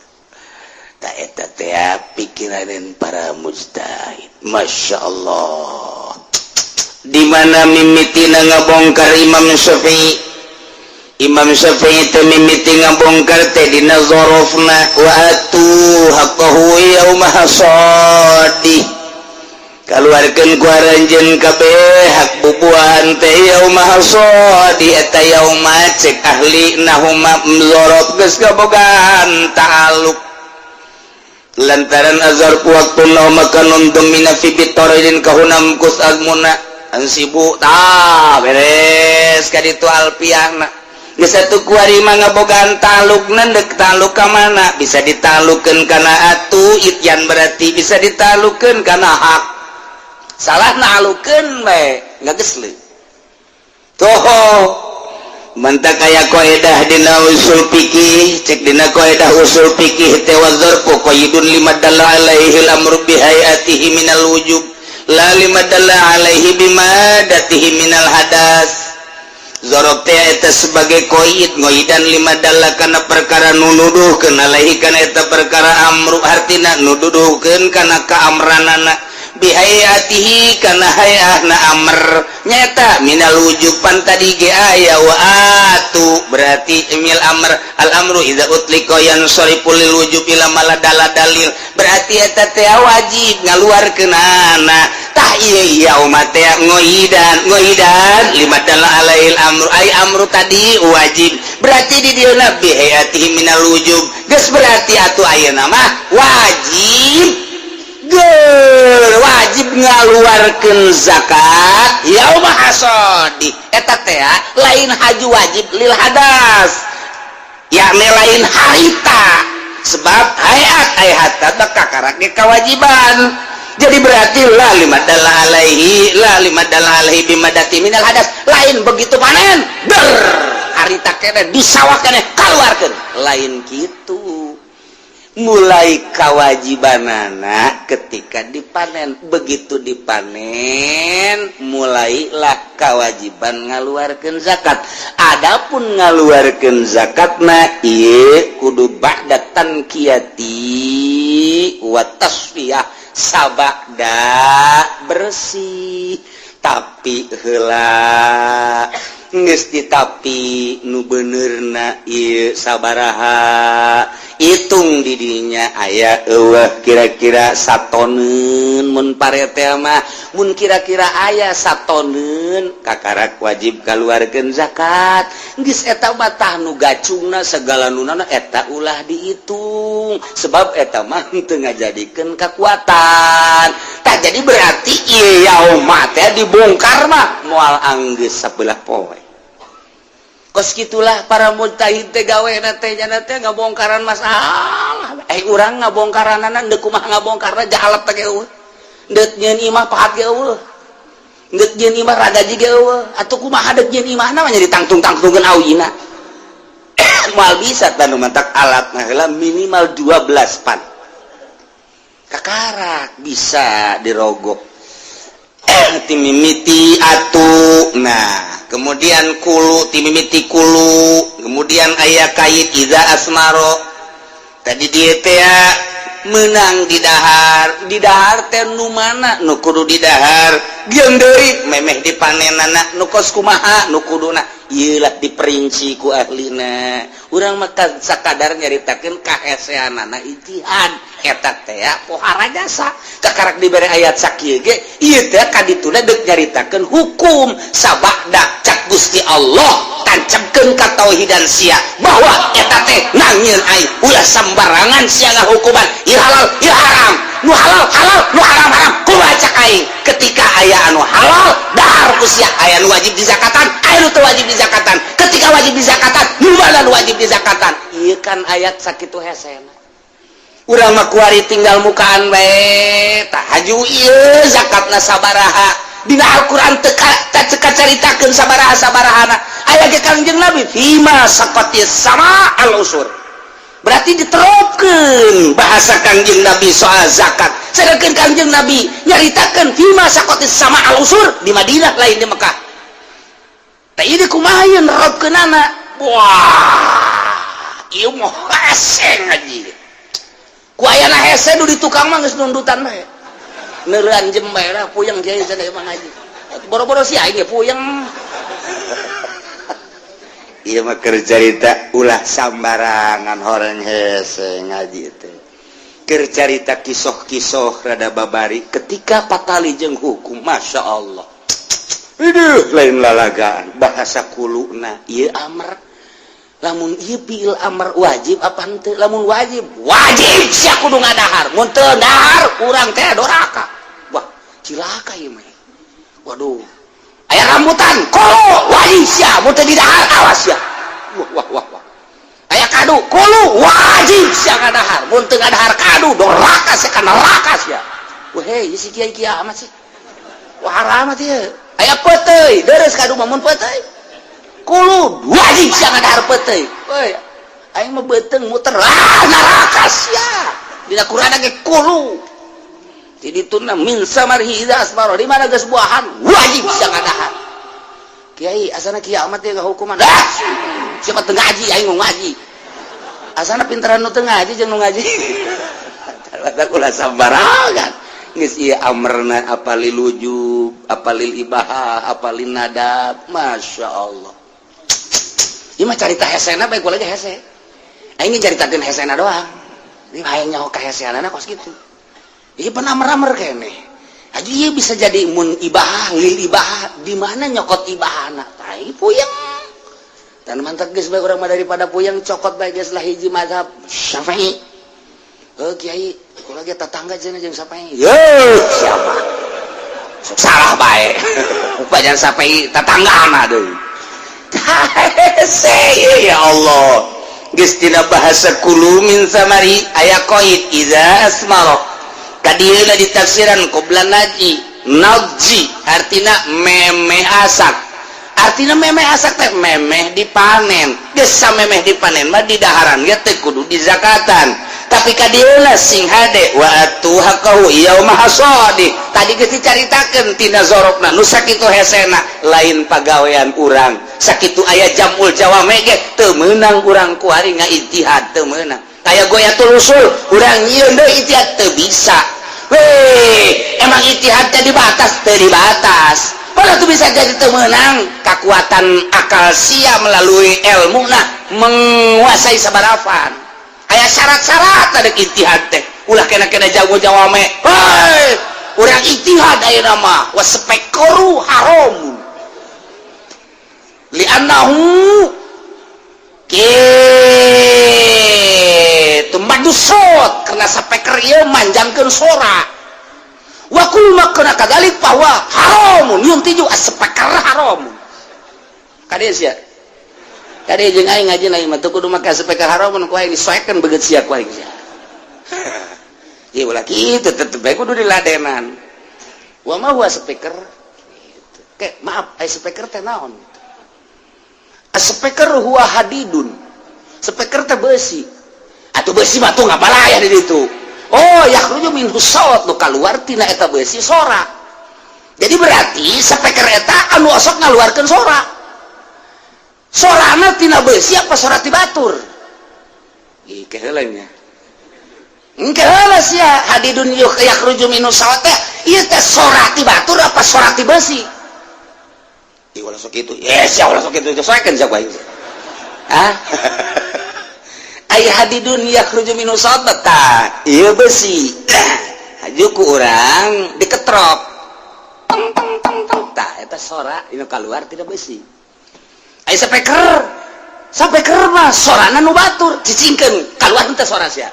Ta eta teh pikiranan para mujtahid. Masya Allah. Di mana mimitina ngabongkar Imam Syafi'i? Imam Syafi'i teh mimiti ngabongkar teh dina zorofna wa atu haqqahu yauma hasadi, kaluarkeun ku aranjeun kabeh hak bubuahan teh yauma hasadi. Eta yauma cek ahli nahuma zorof geus kabogaan ta'aluk lantaran azarfu waktu makanun domina fi bitoridin kahunam kus azmuna ansibu tah beres ka ditu alpiahna. Geus satu kuari mah ngabogaan taluk. Dek taluk ka mana? Bisa ditalukeun kana atu ityan, berarti bisa ditalukeun kana hak. Salah nalukeun bae ngagesleuk toho. Mantak aya kaidah dina usul fikih. Cek dina kaidah usul fikih teh, wa dzarfu qaidun lima dalla alaihi al-amru bi hayatihi minal wujub la lima dalla alaihi bimadatihi minal hadas. Zorof teh eta sebagai koid, ngoidan lima dalla kana perkara nu nuduhkeun, alaihi kana eta perkara, amru hartina nuduhkeun kana kaamranana, bihayatihi kana hayahna amr nyata, minal wujub. Pan tadi ge aya wa atu, berarti imil amr. Al amru idza utliqa yansarifu lil wujub ila maladala dalil, berarti eta teh wajib ngaluarkeunana. Tah, ieu yauma teh ngoidan, ngoidan lima dalla alaihil amru, ai amru tadi wajib, berarti di dieu bihayatihi minal wujub. Geus, berarti atuh ayeuna mah wajib ger, wajib ngaluarkeun zakat yauma hasadi. Eta teh lain haju wajib lil hadas, yakni lain harita, sebab hayat ay hatta teh kakarak ge kewajiban. Jadi berarti la lima dalla alaihi, la lima dalla alaihi bimadati minal hadas. Lain begitu panen ber harita kene di sawah kene keluarkeun, lain gitu. Mulai kewajibanana ketika dipanen. Begitu dipanen mulailah kewajiban ngaluarkan zakat. Adapun Adapun ngaluarkeun zakatna ieu kudu ba'da tanqiyati wa tasfiyah, sabada bersih. Tapi heula geus ditapi nu benerna ieu sabaraha, hitung didinya aya eueuh kira-kira satoneun. Mun pare teh mah, mun kira-kira aya satoneun, kakarak wajib kaluarkeun zakat. Geus eta mah tah nu gacungna segala nunana eta ulah dihitung, sebab eta mah teu ngajadikeun kekuatan. Tak jadi berarti ieu yauma teh dibongkar mah moal anggeus sabelah poe. Kos gitulah para mujtahid teh gawena teh, nya teh ngabongkaran masalah. Eh, urang ngabongkaranana deuk kumaha ngabongkarna? Jahalat teh eueuh, deuk nyieun imah pahat ge eueuh, deuk nyieun imah ragaji ge eueuh. Atuh kumaha deuk nyieun imahna mah ditangtung-tangtungkeun awina, moal bisa. Tanu mantak alat heula minimal 12 pan kakarak bisa dirogok timimiti atuh. Nah, kemudian kulu, timimiti kulu, kemudian aya kait iza asmaro tadi dia teh menang didahar. Didahar teh nu mana nu kudu didahar? Jeung deui memeh dipanenana nu kos kumaha nu kuduna? Ieu lah diperinci ku ahlina. Urang mah sakadar nyaritakeun kaheseanana ijtihad eta teh pohara jasa kakarak dibere ayat sakieu ge. Ieu teh kadituna deuk nyaritakeun hukum sabada cak Gusti Allah, tancapkeun katauhidan sia bahwa eta teh nangieun aing, ulah sambarangan sia ngahukuman ieu halal, ieu haram, nu halal halal, nu haram haram. Kumaha cak aing? Ketika aya anu halal, dahar ku sia. Aya nu wajib dizakatan, aya nu teu wajib dizakatan. Ketika wajib dizakatan, nu mana nu wajib dizakatan? Ieu kan ayat sakitu hesena. Urang mah kuari tinggal mukaan bae. Tah, haju ieu zakatna sabaraha? Dina Al-Qur'an teu teu caritakeun sabaraha sabarahana. Aya ge Kangjeng Nabi fima saqatis sama al usur, berarti diterapkeun bahasa Kangjeng Nabi soal zakat. Sedangkan Kangjeng Nabi nyaritakeun fima saqatis sama al usur di Madinah, lain di Mekah. Tah, ini kumaha ieu nerapkeunana? Wah, ieu mah hese ngaji ku ayana hese. Nu di tukang mah geus nundutan bae, neureun jem bae lah. Puyeng kiai cenah mah ngaji, boro-boro si aing ge puyeng. Ieu mah keur carita, ulah sambarangan horeng hese ngaji teh. Keur carita kisoh-kisoh rada babari ketika patali jeung hukum. Masya Allah. Aduh, lain lalagaan bahasa kuluna ieu amr. Lamun ieu fiil amr, wajib apa henteu? Lamun wajib, wajib sia kudu ngadahar. Mun teu dahar, urang teh doraka. Wah, cilaka ieu mah. Waduh, aya rambutan kulu, wajib sia. Mun teu didahar, awas sia. Wah, wah, wah, wah. Aya kadu kulu, wajib sia ngadahar. Mun teu ngadahar kadu, doraka sia, ka neraka sia. Wah, hei, si kiai kiamat sih. Wah, haramat ieu. Aya peuteuy deres kadu mah, mun peuteuy kulu, wajib sia ngadahar peuteuy. Woi, aing mah beuteung muter, ah, neraka sia. Dina Quran ge kulu di dituna min samarihi idza asmara, di mana geus buahan, wajib sia ngadahar. Kiai, asana kiamat ya ngahukuman. Ah, siapa teu ngaji? Aing mau ngaji, asana pintaran nu teu ngaji jeung nu ngaji. Ulah sambarangan. Geus ieu amrna apa lil wujub, apa lil ibahah, apa lin nadab? Masya Allah. Ieu mah carita hesena bae, kula ge hese. Aing caritakeun hesena doang. Ini hayang nyaho kaheseanana kos kitu. Ieu pan amr-amr keneh. Haji ieu bisa jadi mun ibahah, lil ibahah, di mana nyokot ibahana? Tai puyeng. Dan mantap geus bae urang mah, daripada puyeng cokot bae geus lah hiji mazhab Syafi'i. Oh kiai, kula ge tetangga cenah jeung Syafi'i. Yo, siapa? Sok salah bae. Bajan Syafi'i tetanggana deui. Ya Allah. Geus tina bahasa kulu min samari aya qaid iza asmara. Kadieuna ditafsiran qobla naji. Naji artina memeh asak. Artina memeh asak teh memeh dipanen. Geus samemeh dipanen mah di daharan ge teu kudu dizakatan. Tapi kadieuna sing hade wa atu haqqahu yauma hasadi. Tadi geus dicaritakeun tina zorofna nu sakitu hesena, lain pagawean urang. Sakitu aya jamul jawame ge teu meunang urang kuari ngaijtihad, teu meunang. Aya goyatul usul, urang nyieun deui ijtihad teu bisa. Weh, emang ijtihad teh dibatas, teu dibatas. Padahal tuh bisa jadi teu meunang kekuatan akal sia melalui ilmu nah menguasai sabarafan. Aya syarat-syarat ada ijtihad teh. Ulah kena-kena jago jawame. Hei, urang ijtihad ayeuna mah waspekoru haram. Li'annahu kitu madusot karena speaker ieu manjangkeun sora. Wa kullu ma kana kadzalik bahwa haramun yuntiju as-speaker haramun. Kade sia? Kade jeung aing ngaji aing mah teu kudu make speaker haramun ku aing disoekeun beget sia ku aing sia. Ieu ulah kitu tetep bae kudu diladenan. Wa ma huwa speaker? Gitu. Ke, maaf, ai speaker teh naon? Speaker huwa hadidun. Speaker teh besi. Atuh besi mah tuh ngabalaya di ditu. Oh, yakhruju minhu saut, nu kaluar tina eta besi sora. Jadi berarti speaker eta anu osok ngaluarkeun sora. Sorana tina besi apa sora ti batur? Ih, keheula nya. Engke heula sia hadidun yakhruju minhu saut teh ieu teh sora ti batur apa sora ti besi? Ih, ulah sok kitu. Yes, ya ulah sok kitu. Soekeun sia ku aing. Hah? Ai hadidun yakhruju minhu saut tah ieu besi. Haju ku urang diketrok. Tong tong tong tong tah eta sora inu kaluar tina besi. Ai speaker, speaker mah sorana nu batur, cicingkeun kaluar teh sora sia.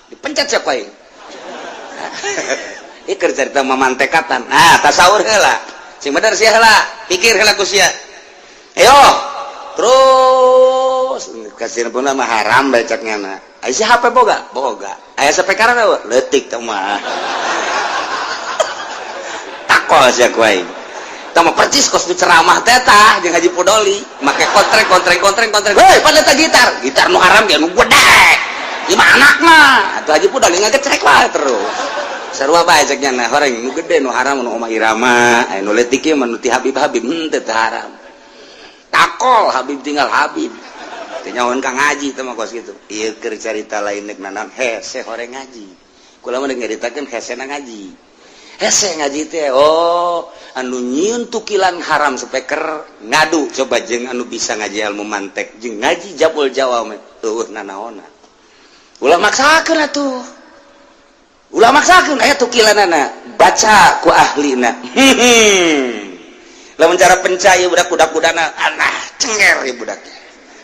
Dipencet sia ku aing. Ieu keur carita mamantekatan. Nah, tasawur heula. Sing bener sia heula, pikir heula ku sia. Ayo, terus kasih pun mah haram bae cek nyana. Aya si HP boga? Boga. Aya speaker teh leutik teh mah. Takol sia ku aing. Tah mah percis kos nu ceramah teh tah jeung Haji Podoli, make kontreng kontreng kontreng kontreng. Heuy, pada teh gitar. Gitar nu haram ge nu gede. Ieu mah anakna. Atuh Haji Podoli ngagecrek wae terus. Sarua bae cek nyana, horeng nu gede nu haram nu Omah Irama, aya nu leutik ieu mah nu ti Habib Habib henteu teu haram. Takol Habib tinggal Habib. Teu nyahoan ka ngaji teh mah kos kitu. Ieu keur carita lain nek nanan hese horeng ngaji. Kula mah nyaritakeun hesena ngaji. Hese ngaji teh oh anu nyieun tukilan haram speaker ngadu coba jeung anu bisa ngaji ilmu mantek jeung ngaji jabul jawame eueuh nanaonna. Ulah maksakeun atuh. Ulah maksakeun aya tukilanana baca ku ahlina. Lamun cara penca ieu budak budak-budana alah cenger ieu budak.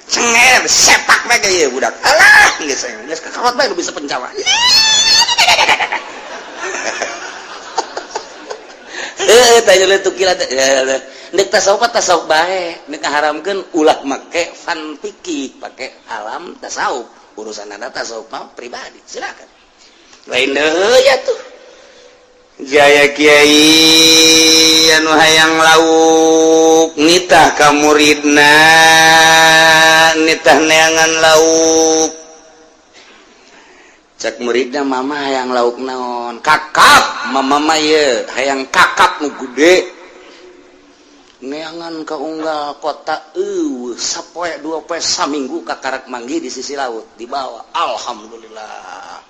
Cenger sepak bae ieu budak. Alah geus geus kakarot bae nu bisa penca mah. Heuh tah ieu tukilan teh. Nek tasawuf tasawuf bae, nek ngaharamkeun ulah make fan fikih, pake alam tasawuf. Urusan anda tasawuf mah pribadi, silakan. Lain deui atuh. Jaya Kiai anu hayang lauk nitah ka muridna, nitah neangan lauk. Cek muridna, mama hayang lauk naon? Kakap, mama mah ye hayang kakap nu gede. Neangan ka unggal kota eueuh sapoe dua poe saminggu kakarak manggih di sisi laut dibawa. Alhamdulillah.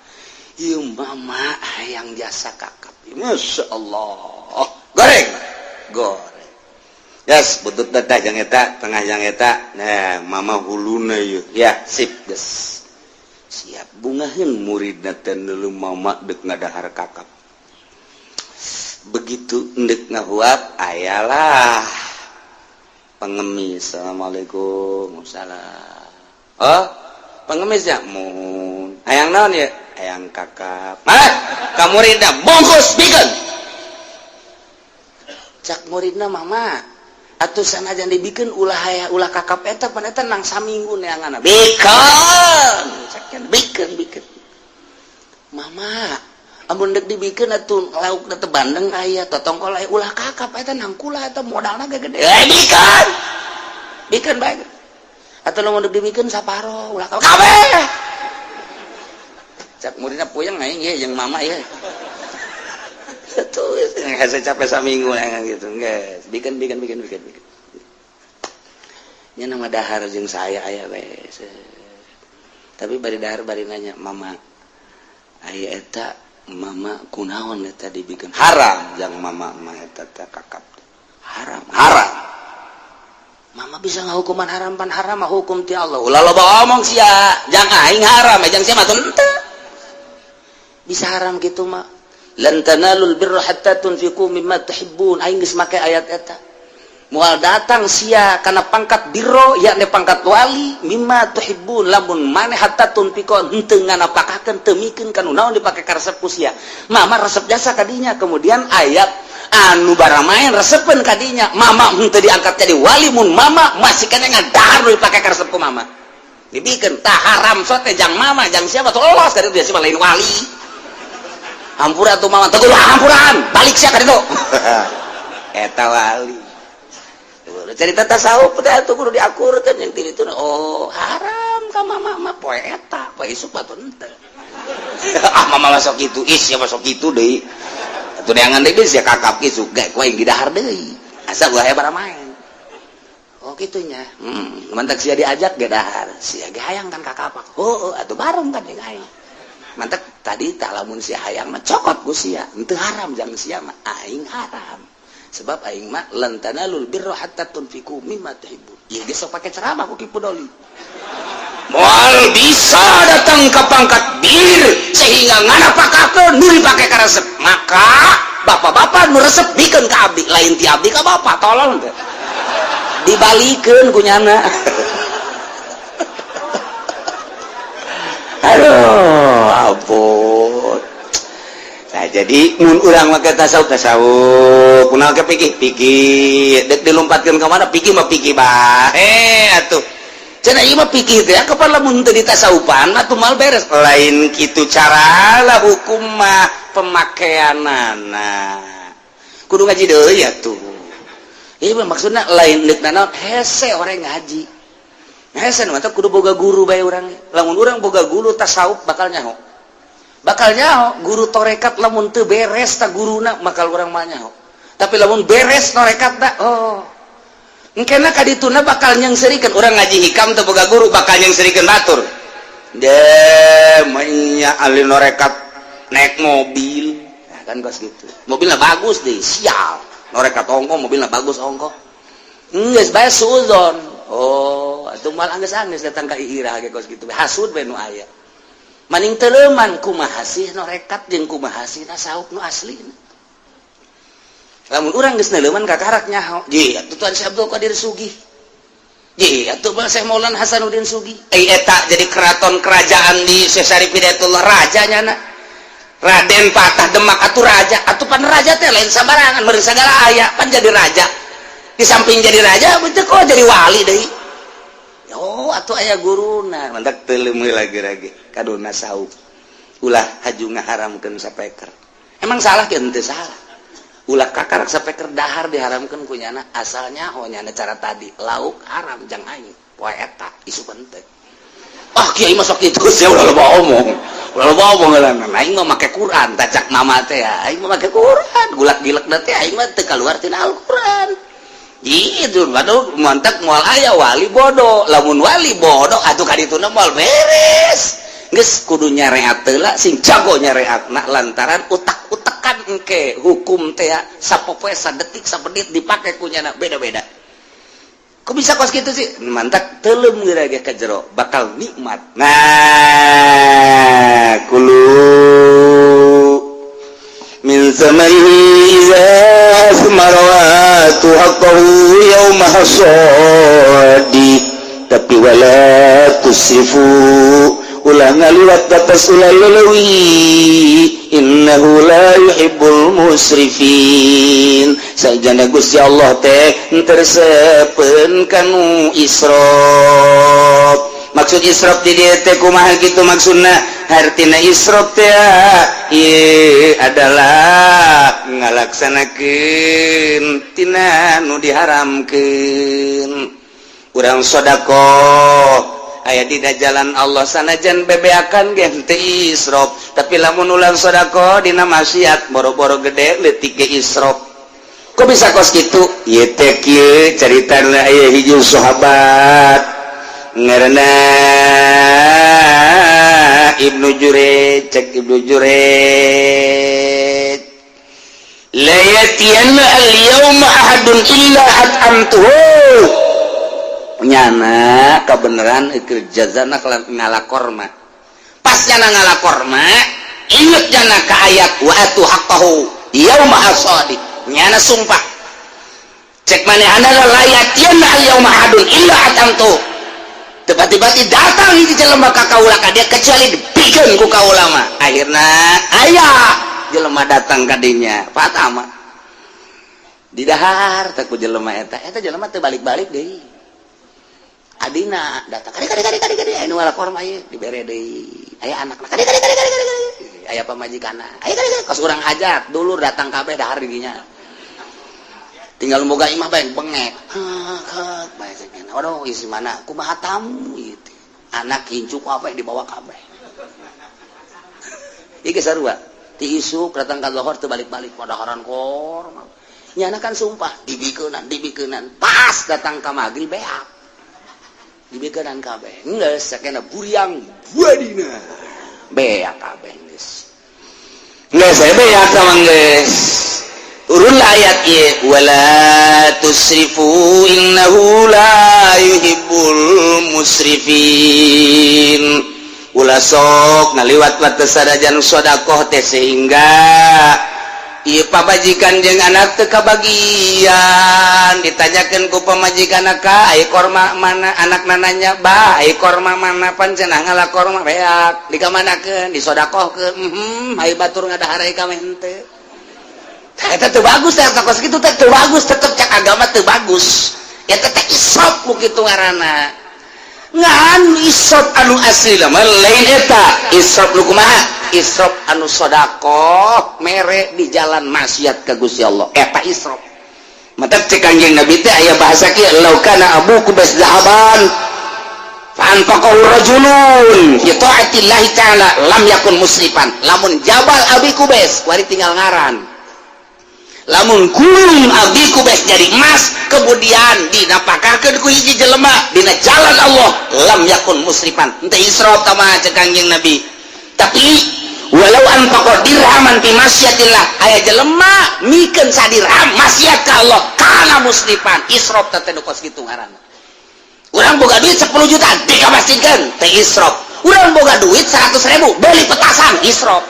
Ieu mama hayang jasa kakap. Masya Allah. Goreng. Goreng. Yes, butut teh jang eta, tengah jang eta. Nah, mama huluna ieu. Ya, sip, geus. Siap bungaheun muridna teh neuleu mama deuk ngadahar kakap. Begitu endek ngahuap, ayalah pengemis. Assalamualaikum. Salam. Oh, pengemisnya mun. Hayang naon ya? Hayang kakap. Mana? Ka muridna bungkus bikeun. Cak muridna mama, atuh sanajan dibikeun ulah haya ulah kakap eta pan eta nang saminggu neanganna. Bikeun. Cak bikeun bikeun. Mama, amun dek dibikeun atuh lauk teh bandeng aya totongkol aya ulah kakap eta nang kula eta modalna ge gede. Eh bikeun. Bikeun bae. Atuh lamun dek dibikeun saparo ulah kakap. Kabeh. Cak muridna puyeng aing ye jeung mama ye. Tuh, hese capek saminggu gitu. Geus, bikin bikin bikin bikin bikin. Nya nama dahar jeung saya aya we. Tapi bari dahar bari nanya, "Mama, aya eta mama kunaon eta dibikin haram jang mama mah eta teh kakap haram haram. Mama bisa ngahukuman haram, pan haram mah hukum ti Allah. Ulah loba omong sia, jang aing haram, jang sia mah teu bisa haram gitu mah. Lan tanalul birra hatta tunfiqu mimma tuhibbun. Aing geus make ayat eta. Moal datang sia kana pangkat birro, yakni pangkat wali, mimma tuhibbun, lamun maneh hatta tunfiqu henteu nganapakakeun, teu mikeun kanu naon dipake karesep ku sia. Mama resep jasa kadinya, kemudian ayat anu baramaen resepeun kadinya. Mama henteu diangkat jadi wali mun mama masih kena ngadahar nu dipake karesep ku mama. Dibikeun tah haram sote jang mama, jang siapa tuh los kaditu dia lain wali. Hampura tuh mama, teguh hampuran, balik sia kaditu. Eta wali. Cerita tasawuf teh atuh kudu diakurkeun yang ti ditu. Oh, haram ka mama mah poe eta, poe isuk mah henteu. Ah, mama masuk kitu, ih sia masuk kitu deui. Atuh neangan deui sia kakap isuk ge ku aing didahar deui. Asa ulah aya baramaen. Oh kitunya. Mantak sia diajak ge dahar. Sia ge hayang kan kakapak. Oh, atuh bareng kan jeung aing. Mantak tadi tak lamun sia hayang mah cokot ku sia. Henteu haram jang sia mah, aing haram. Sebab aing mah lan tanalul birra hatta tunfiqu mimma tuhibbun. Ieu geus sok pake ceramah ku Ki Pudoli. Moal bisa datang ke pangkat bir sehingga nganapakakeun nu dipake karesep. Maka bapak-bapak nu resep bikeun ka abdi, lain ti abdi ka bapak, tolong teh. Dibalikeun ku nyana. Aduh, ampun. Nah, jadi mun urang make tasawuf tasawuf, kunaon ke pikir pikir, dek dilompatkeun ka mana pikir mah pikir bae atuh. Cenah ieu mah pikir teh kapan lamun teu ditasawufan mah tuh mal beres. Lain kitu cara lah hukum mah pemakaianana. Kudu ngaji deui atuh. Ieu mah maksudna lain deuk nanaon hese orang ngaji. Hese nu kudu boga guru bae urang. Lamun urang boga guru tasawuf bakal nyaho. Bakal nyaho guru torekat lamun teu beres ta guruna bakal urang mah nyaho. Tapi lamun beres torekat da oh engkena kadituna bakal nyengserikan urang ngaji hikam teu boga guru bakal nyengserikan batur. De menya ahli norekat naik mobil. Nah, kan kos gitu. Mobilnya bagus deh, sial. Norekat ongko mobilnya bagus ongko. Geus bae suuzon. Oh, atuh mal anggeus-anggeus datang ka iirah ge kos gitu. Hasud bae nu aya. Maning teleman kumaha sih norekat jeung kumaha sih tasawuf nu asli. Lamun urang geus neuleman kakarak nyaho. Ji, atuh Tuan Syekh Abdul Qadir sugih. Ji, atuh Syekh Maulana Hasanuddin sugih. Eh eta jadi keraton kerajaan di Syekh Syarif Hidayatullah raja nyana. Raden Patah Demak atuh raja, atuh pan raja teh lain sabarangan meureun sagala aya pan jadi raja. Di samping jadi raja betul kok jadi wali deui. Oh, atuh aya guruna, mantak teuleum lagi-lagi kaduna saub. Ulah haju ngaharamkeun sapeker. Emang salah ke henteu salah. Ulah kakarak sapeker dahar diharamkeun ku nyana asalnya oh nyana cara tadi lauk haram jang aing. Poe eta isu penting. Ah kiai masuk itu sia ulah loba omong. Ulah loba omong lah aing mah make Quran tacak mama teh aing mah make Quran gulak gilek teh aing mah teu kaluar tina Al-Quran. Gitu, waduh, mantak moal aya wali bodoh. Lamun wali bodoh atuh kadituna moal beres. Geus kudu nyareat heula sing jago nyareatna lantaran utak-utakan engke hukum teh sapopoe sadetik sabenit dipake ku nyana beda-beda. Kok bisa kos gitu sih? Mantak teuleum geura ge ka jero bakal nikmat. Nah, kulu min samarihi iza asmara wa atu haqqahu yauma hasadi, tapi wala tusrifu, ulah ngaliwat batas, ulah leuwih, innahu la yuhibbul musrifin. Sajana Gusti Allah teh teu resepeun kanu israf. Maksud israf di dieu teh kumaha kitu maksudna? Hartina israf teh ieu adalah ngalaksanakeun tina nu diharamkeun. Urang sedekah aya dina jalan Allah sanajan bebeakan ge henteu israf, tapi lamun ulang sedekah dina maksiat boro-boro gede leutik ge israf. Kok bisa kos gitu? Ieu teh kieu caritana, aya hiji sahabat ngaranna Ibnu Jurayj. Cek Ibnu Jurayj, "La yatiyanna al-yawma ahadun illa at'amtuhu." Nyana kebenaran keur jazana ngala korma. Pas nyana ngala korma, inget nyana ka ayat "wa atu haqqahu yauma hasadi". Nyana sumpah, cek manehna, "La yatiyanna al-yawma ahadun illa at'amtuhu." Tiba-tiba datang hiji jelema ka kaula ka dia, kecuali dibikeun ku kaula mah. Akhirna aya jelema datang ka dinya, pertama didahar teh ku jelema eta. Eta jelema teu balik-balik deui. Adina datang, "Kade, kade, kade, kade, kade, anu ngala korma ieu." Dibere deui. Aya anakna, "Kade, kade, kade, kade, kade." Aya pamajikanna, "Aya, kade, kade." Kos urang hajat, dulur datang kabeh, dahar di dinya. Tinggal boga imah bae bengek hek bae. Waduh, isi mana, kumaha tamu ieu teh? Anak incu kabeh dibawa kabeh. Ieu geus sarua ti isuk datang ka lohor, teu balik-balik padaharan korma. Nyana kan sumpah dibikeunan, dibikeunan. Pas datang ka magrib, beak, dibikeunan kabeh. Geus sakena buriang buadina, beak kabeh. Geus, geus beak sama geus turunlah ayat ieu, "Wala tusrifu innahu la yuhibbul musrifin." Ulah sok ngaliwat batas sadajan sodakoh teh, sehingga ieu pamajikan jeung anak teu kabagian. Ditanyakeun ku pamajikan, "Ka, ai korma mana?" Anak nanya, "Bah, ai korma mana? Pan cenah ngala korma beak, dikamanakeun?" "Disodakohkeun." Ai batur ngadahar, ai kame henteu. Eta teu bagus teh, kos kitu teh teu bagus. Tetep cek agama teu bagus. Eta teh israf ku kitu ngaranna. Ngan israf anu asli mah lain eta. Israf nu kumaha? Israf anu sodakoh mere di jalan maksiat ka Gusti Allah, eta israf. Mata cek Kanjeng Nabi teh aya bahasa kieu, "Lau kana Abu Qubais zahaban fa anfaqahu rajulun fi taatillahi ta'ala lam yakun musrifan." Lamun Jabal Abi Qubais wari tinggal ngaran, lamun gunung Abi Qubais jadi emas, kemudian dinapakahkeun ku hiji jelema dina jalan Allah, lam yakun musrifan, henteu israf tama cek Kanjeng Nabi. Tapi walau anfaqa dirhaman fi masyatillah, aya jelema mikeun sadirham maksiat ka Allah, kana musrifan. Israf teh nu kos kitu ngaranna. Urang boga duit 10 juta dikamasjidkeun, teh israf. Urang boga duit 100 ribu beli petasan, israf.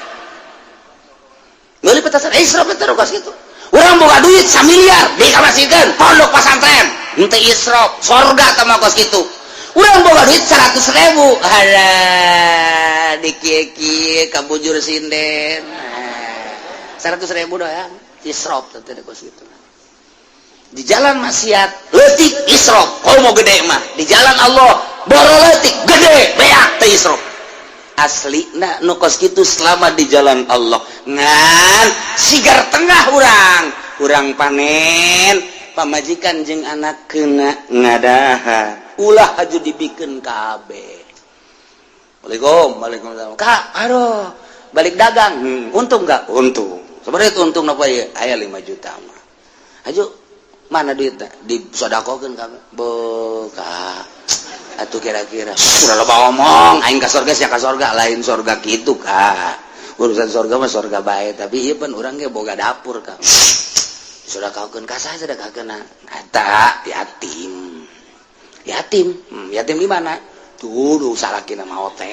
Beli petasan israf teh nu kos kitu. Urang boga duit 1 miliar dikamasjidkeun pondok pesantren, henteu israf, sorga teh mah kos kitu. Urang boga duit 100 ribu, halah, dikieu-kieu kabujur sinden, 100 ribu doang, israf teh kos kitu. Di jalan maksiat leutik, israf. Kalau mau gede mah di jalan Allah, boro leutik, gede beak teh israf. Asli nah nu kos kitu selama di jalan Allah. Ngan sigar tengah urang, urang panen, pamajikan jeung anak kena ngadaha, ulah haju dibikeun kabeh. "Waalaikum, waalaikumsalam, Kak. Aduh, balik dagang, untung nggak?" "Untung." "Sebenarnya untung apa ya?" "Aya 5 juta mah." "Aju mana duitnya?" "Disodakokeun kabeh." "Buka atuh kira-kira." "Sudah loba omong, aing ka sorga, sia ka sorga." "Lain sorga kitu, Kak. Urusan sorga mah sorga bae, tapi ieu pan urang ge boga dapur, Kak. Sedekahkeun ka saha? Sedekahkeun eta yatim." "Yatim? Yatim di mana tuh?" "Duh, salakina maot teh."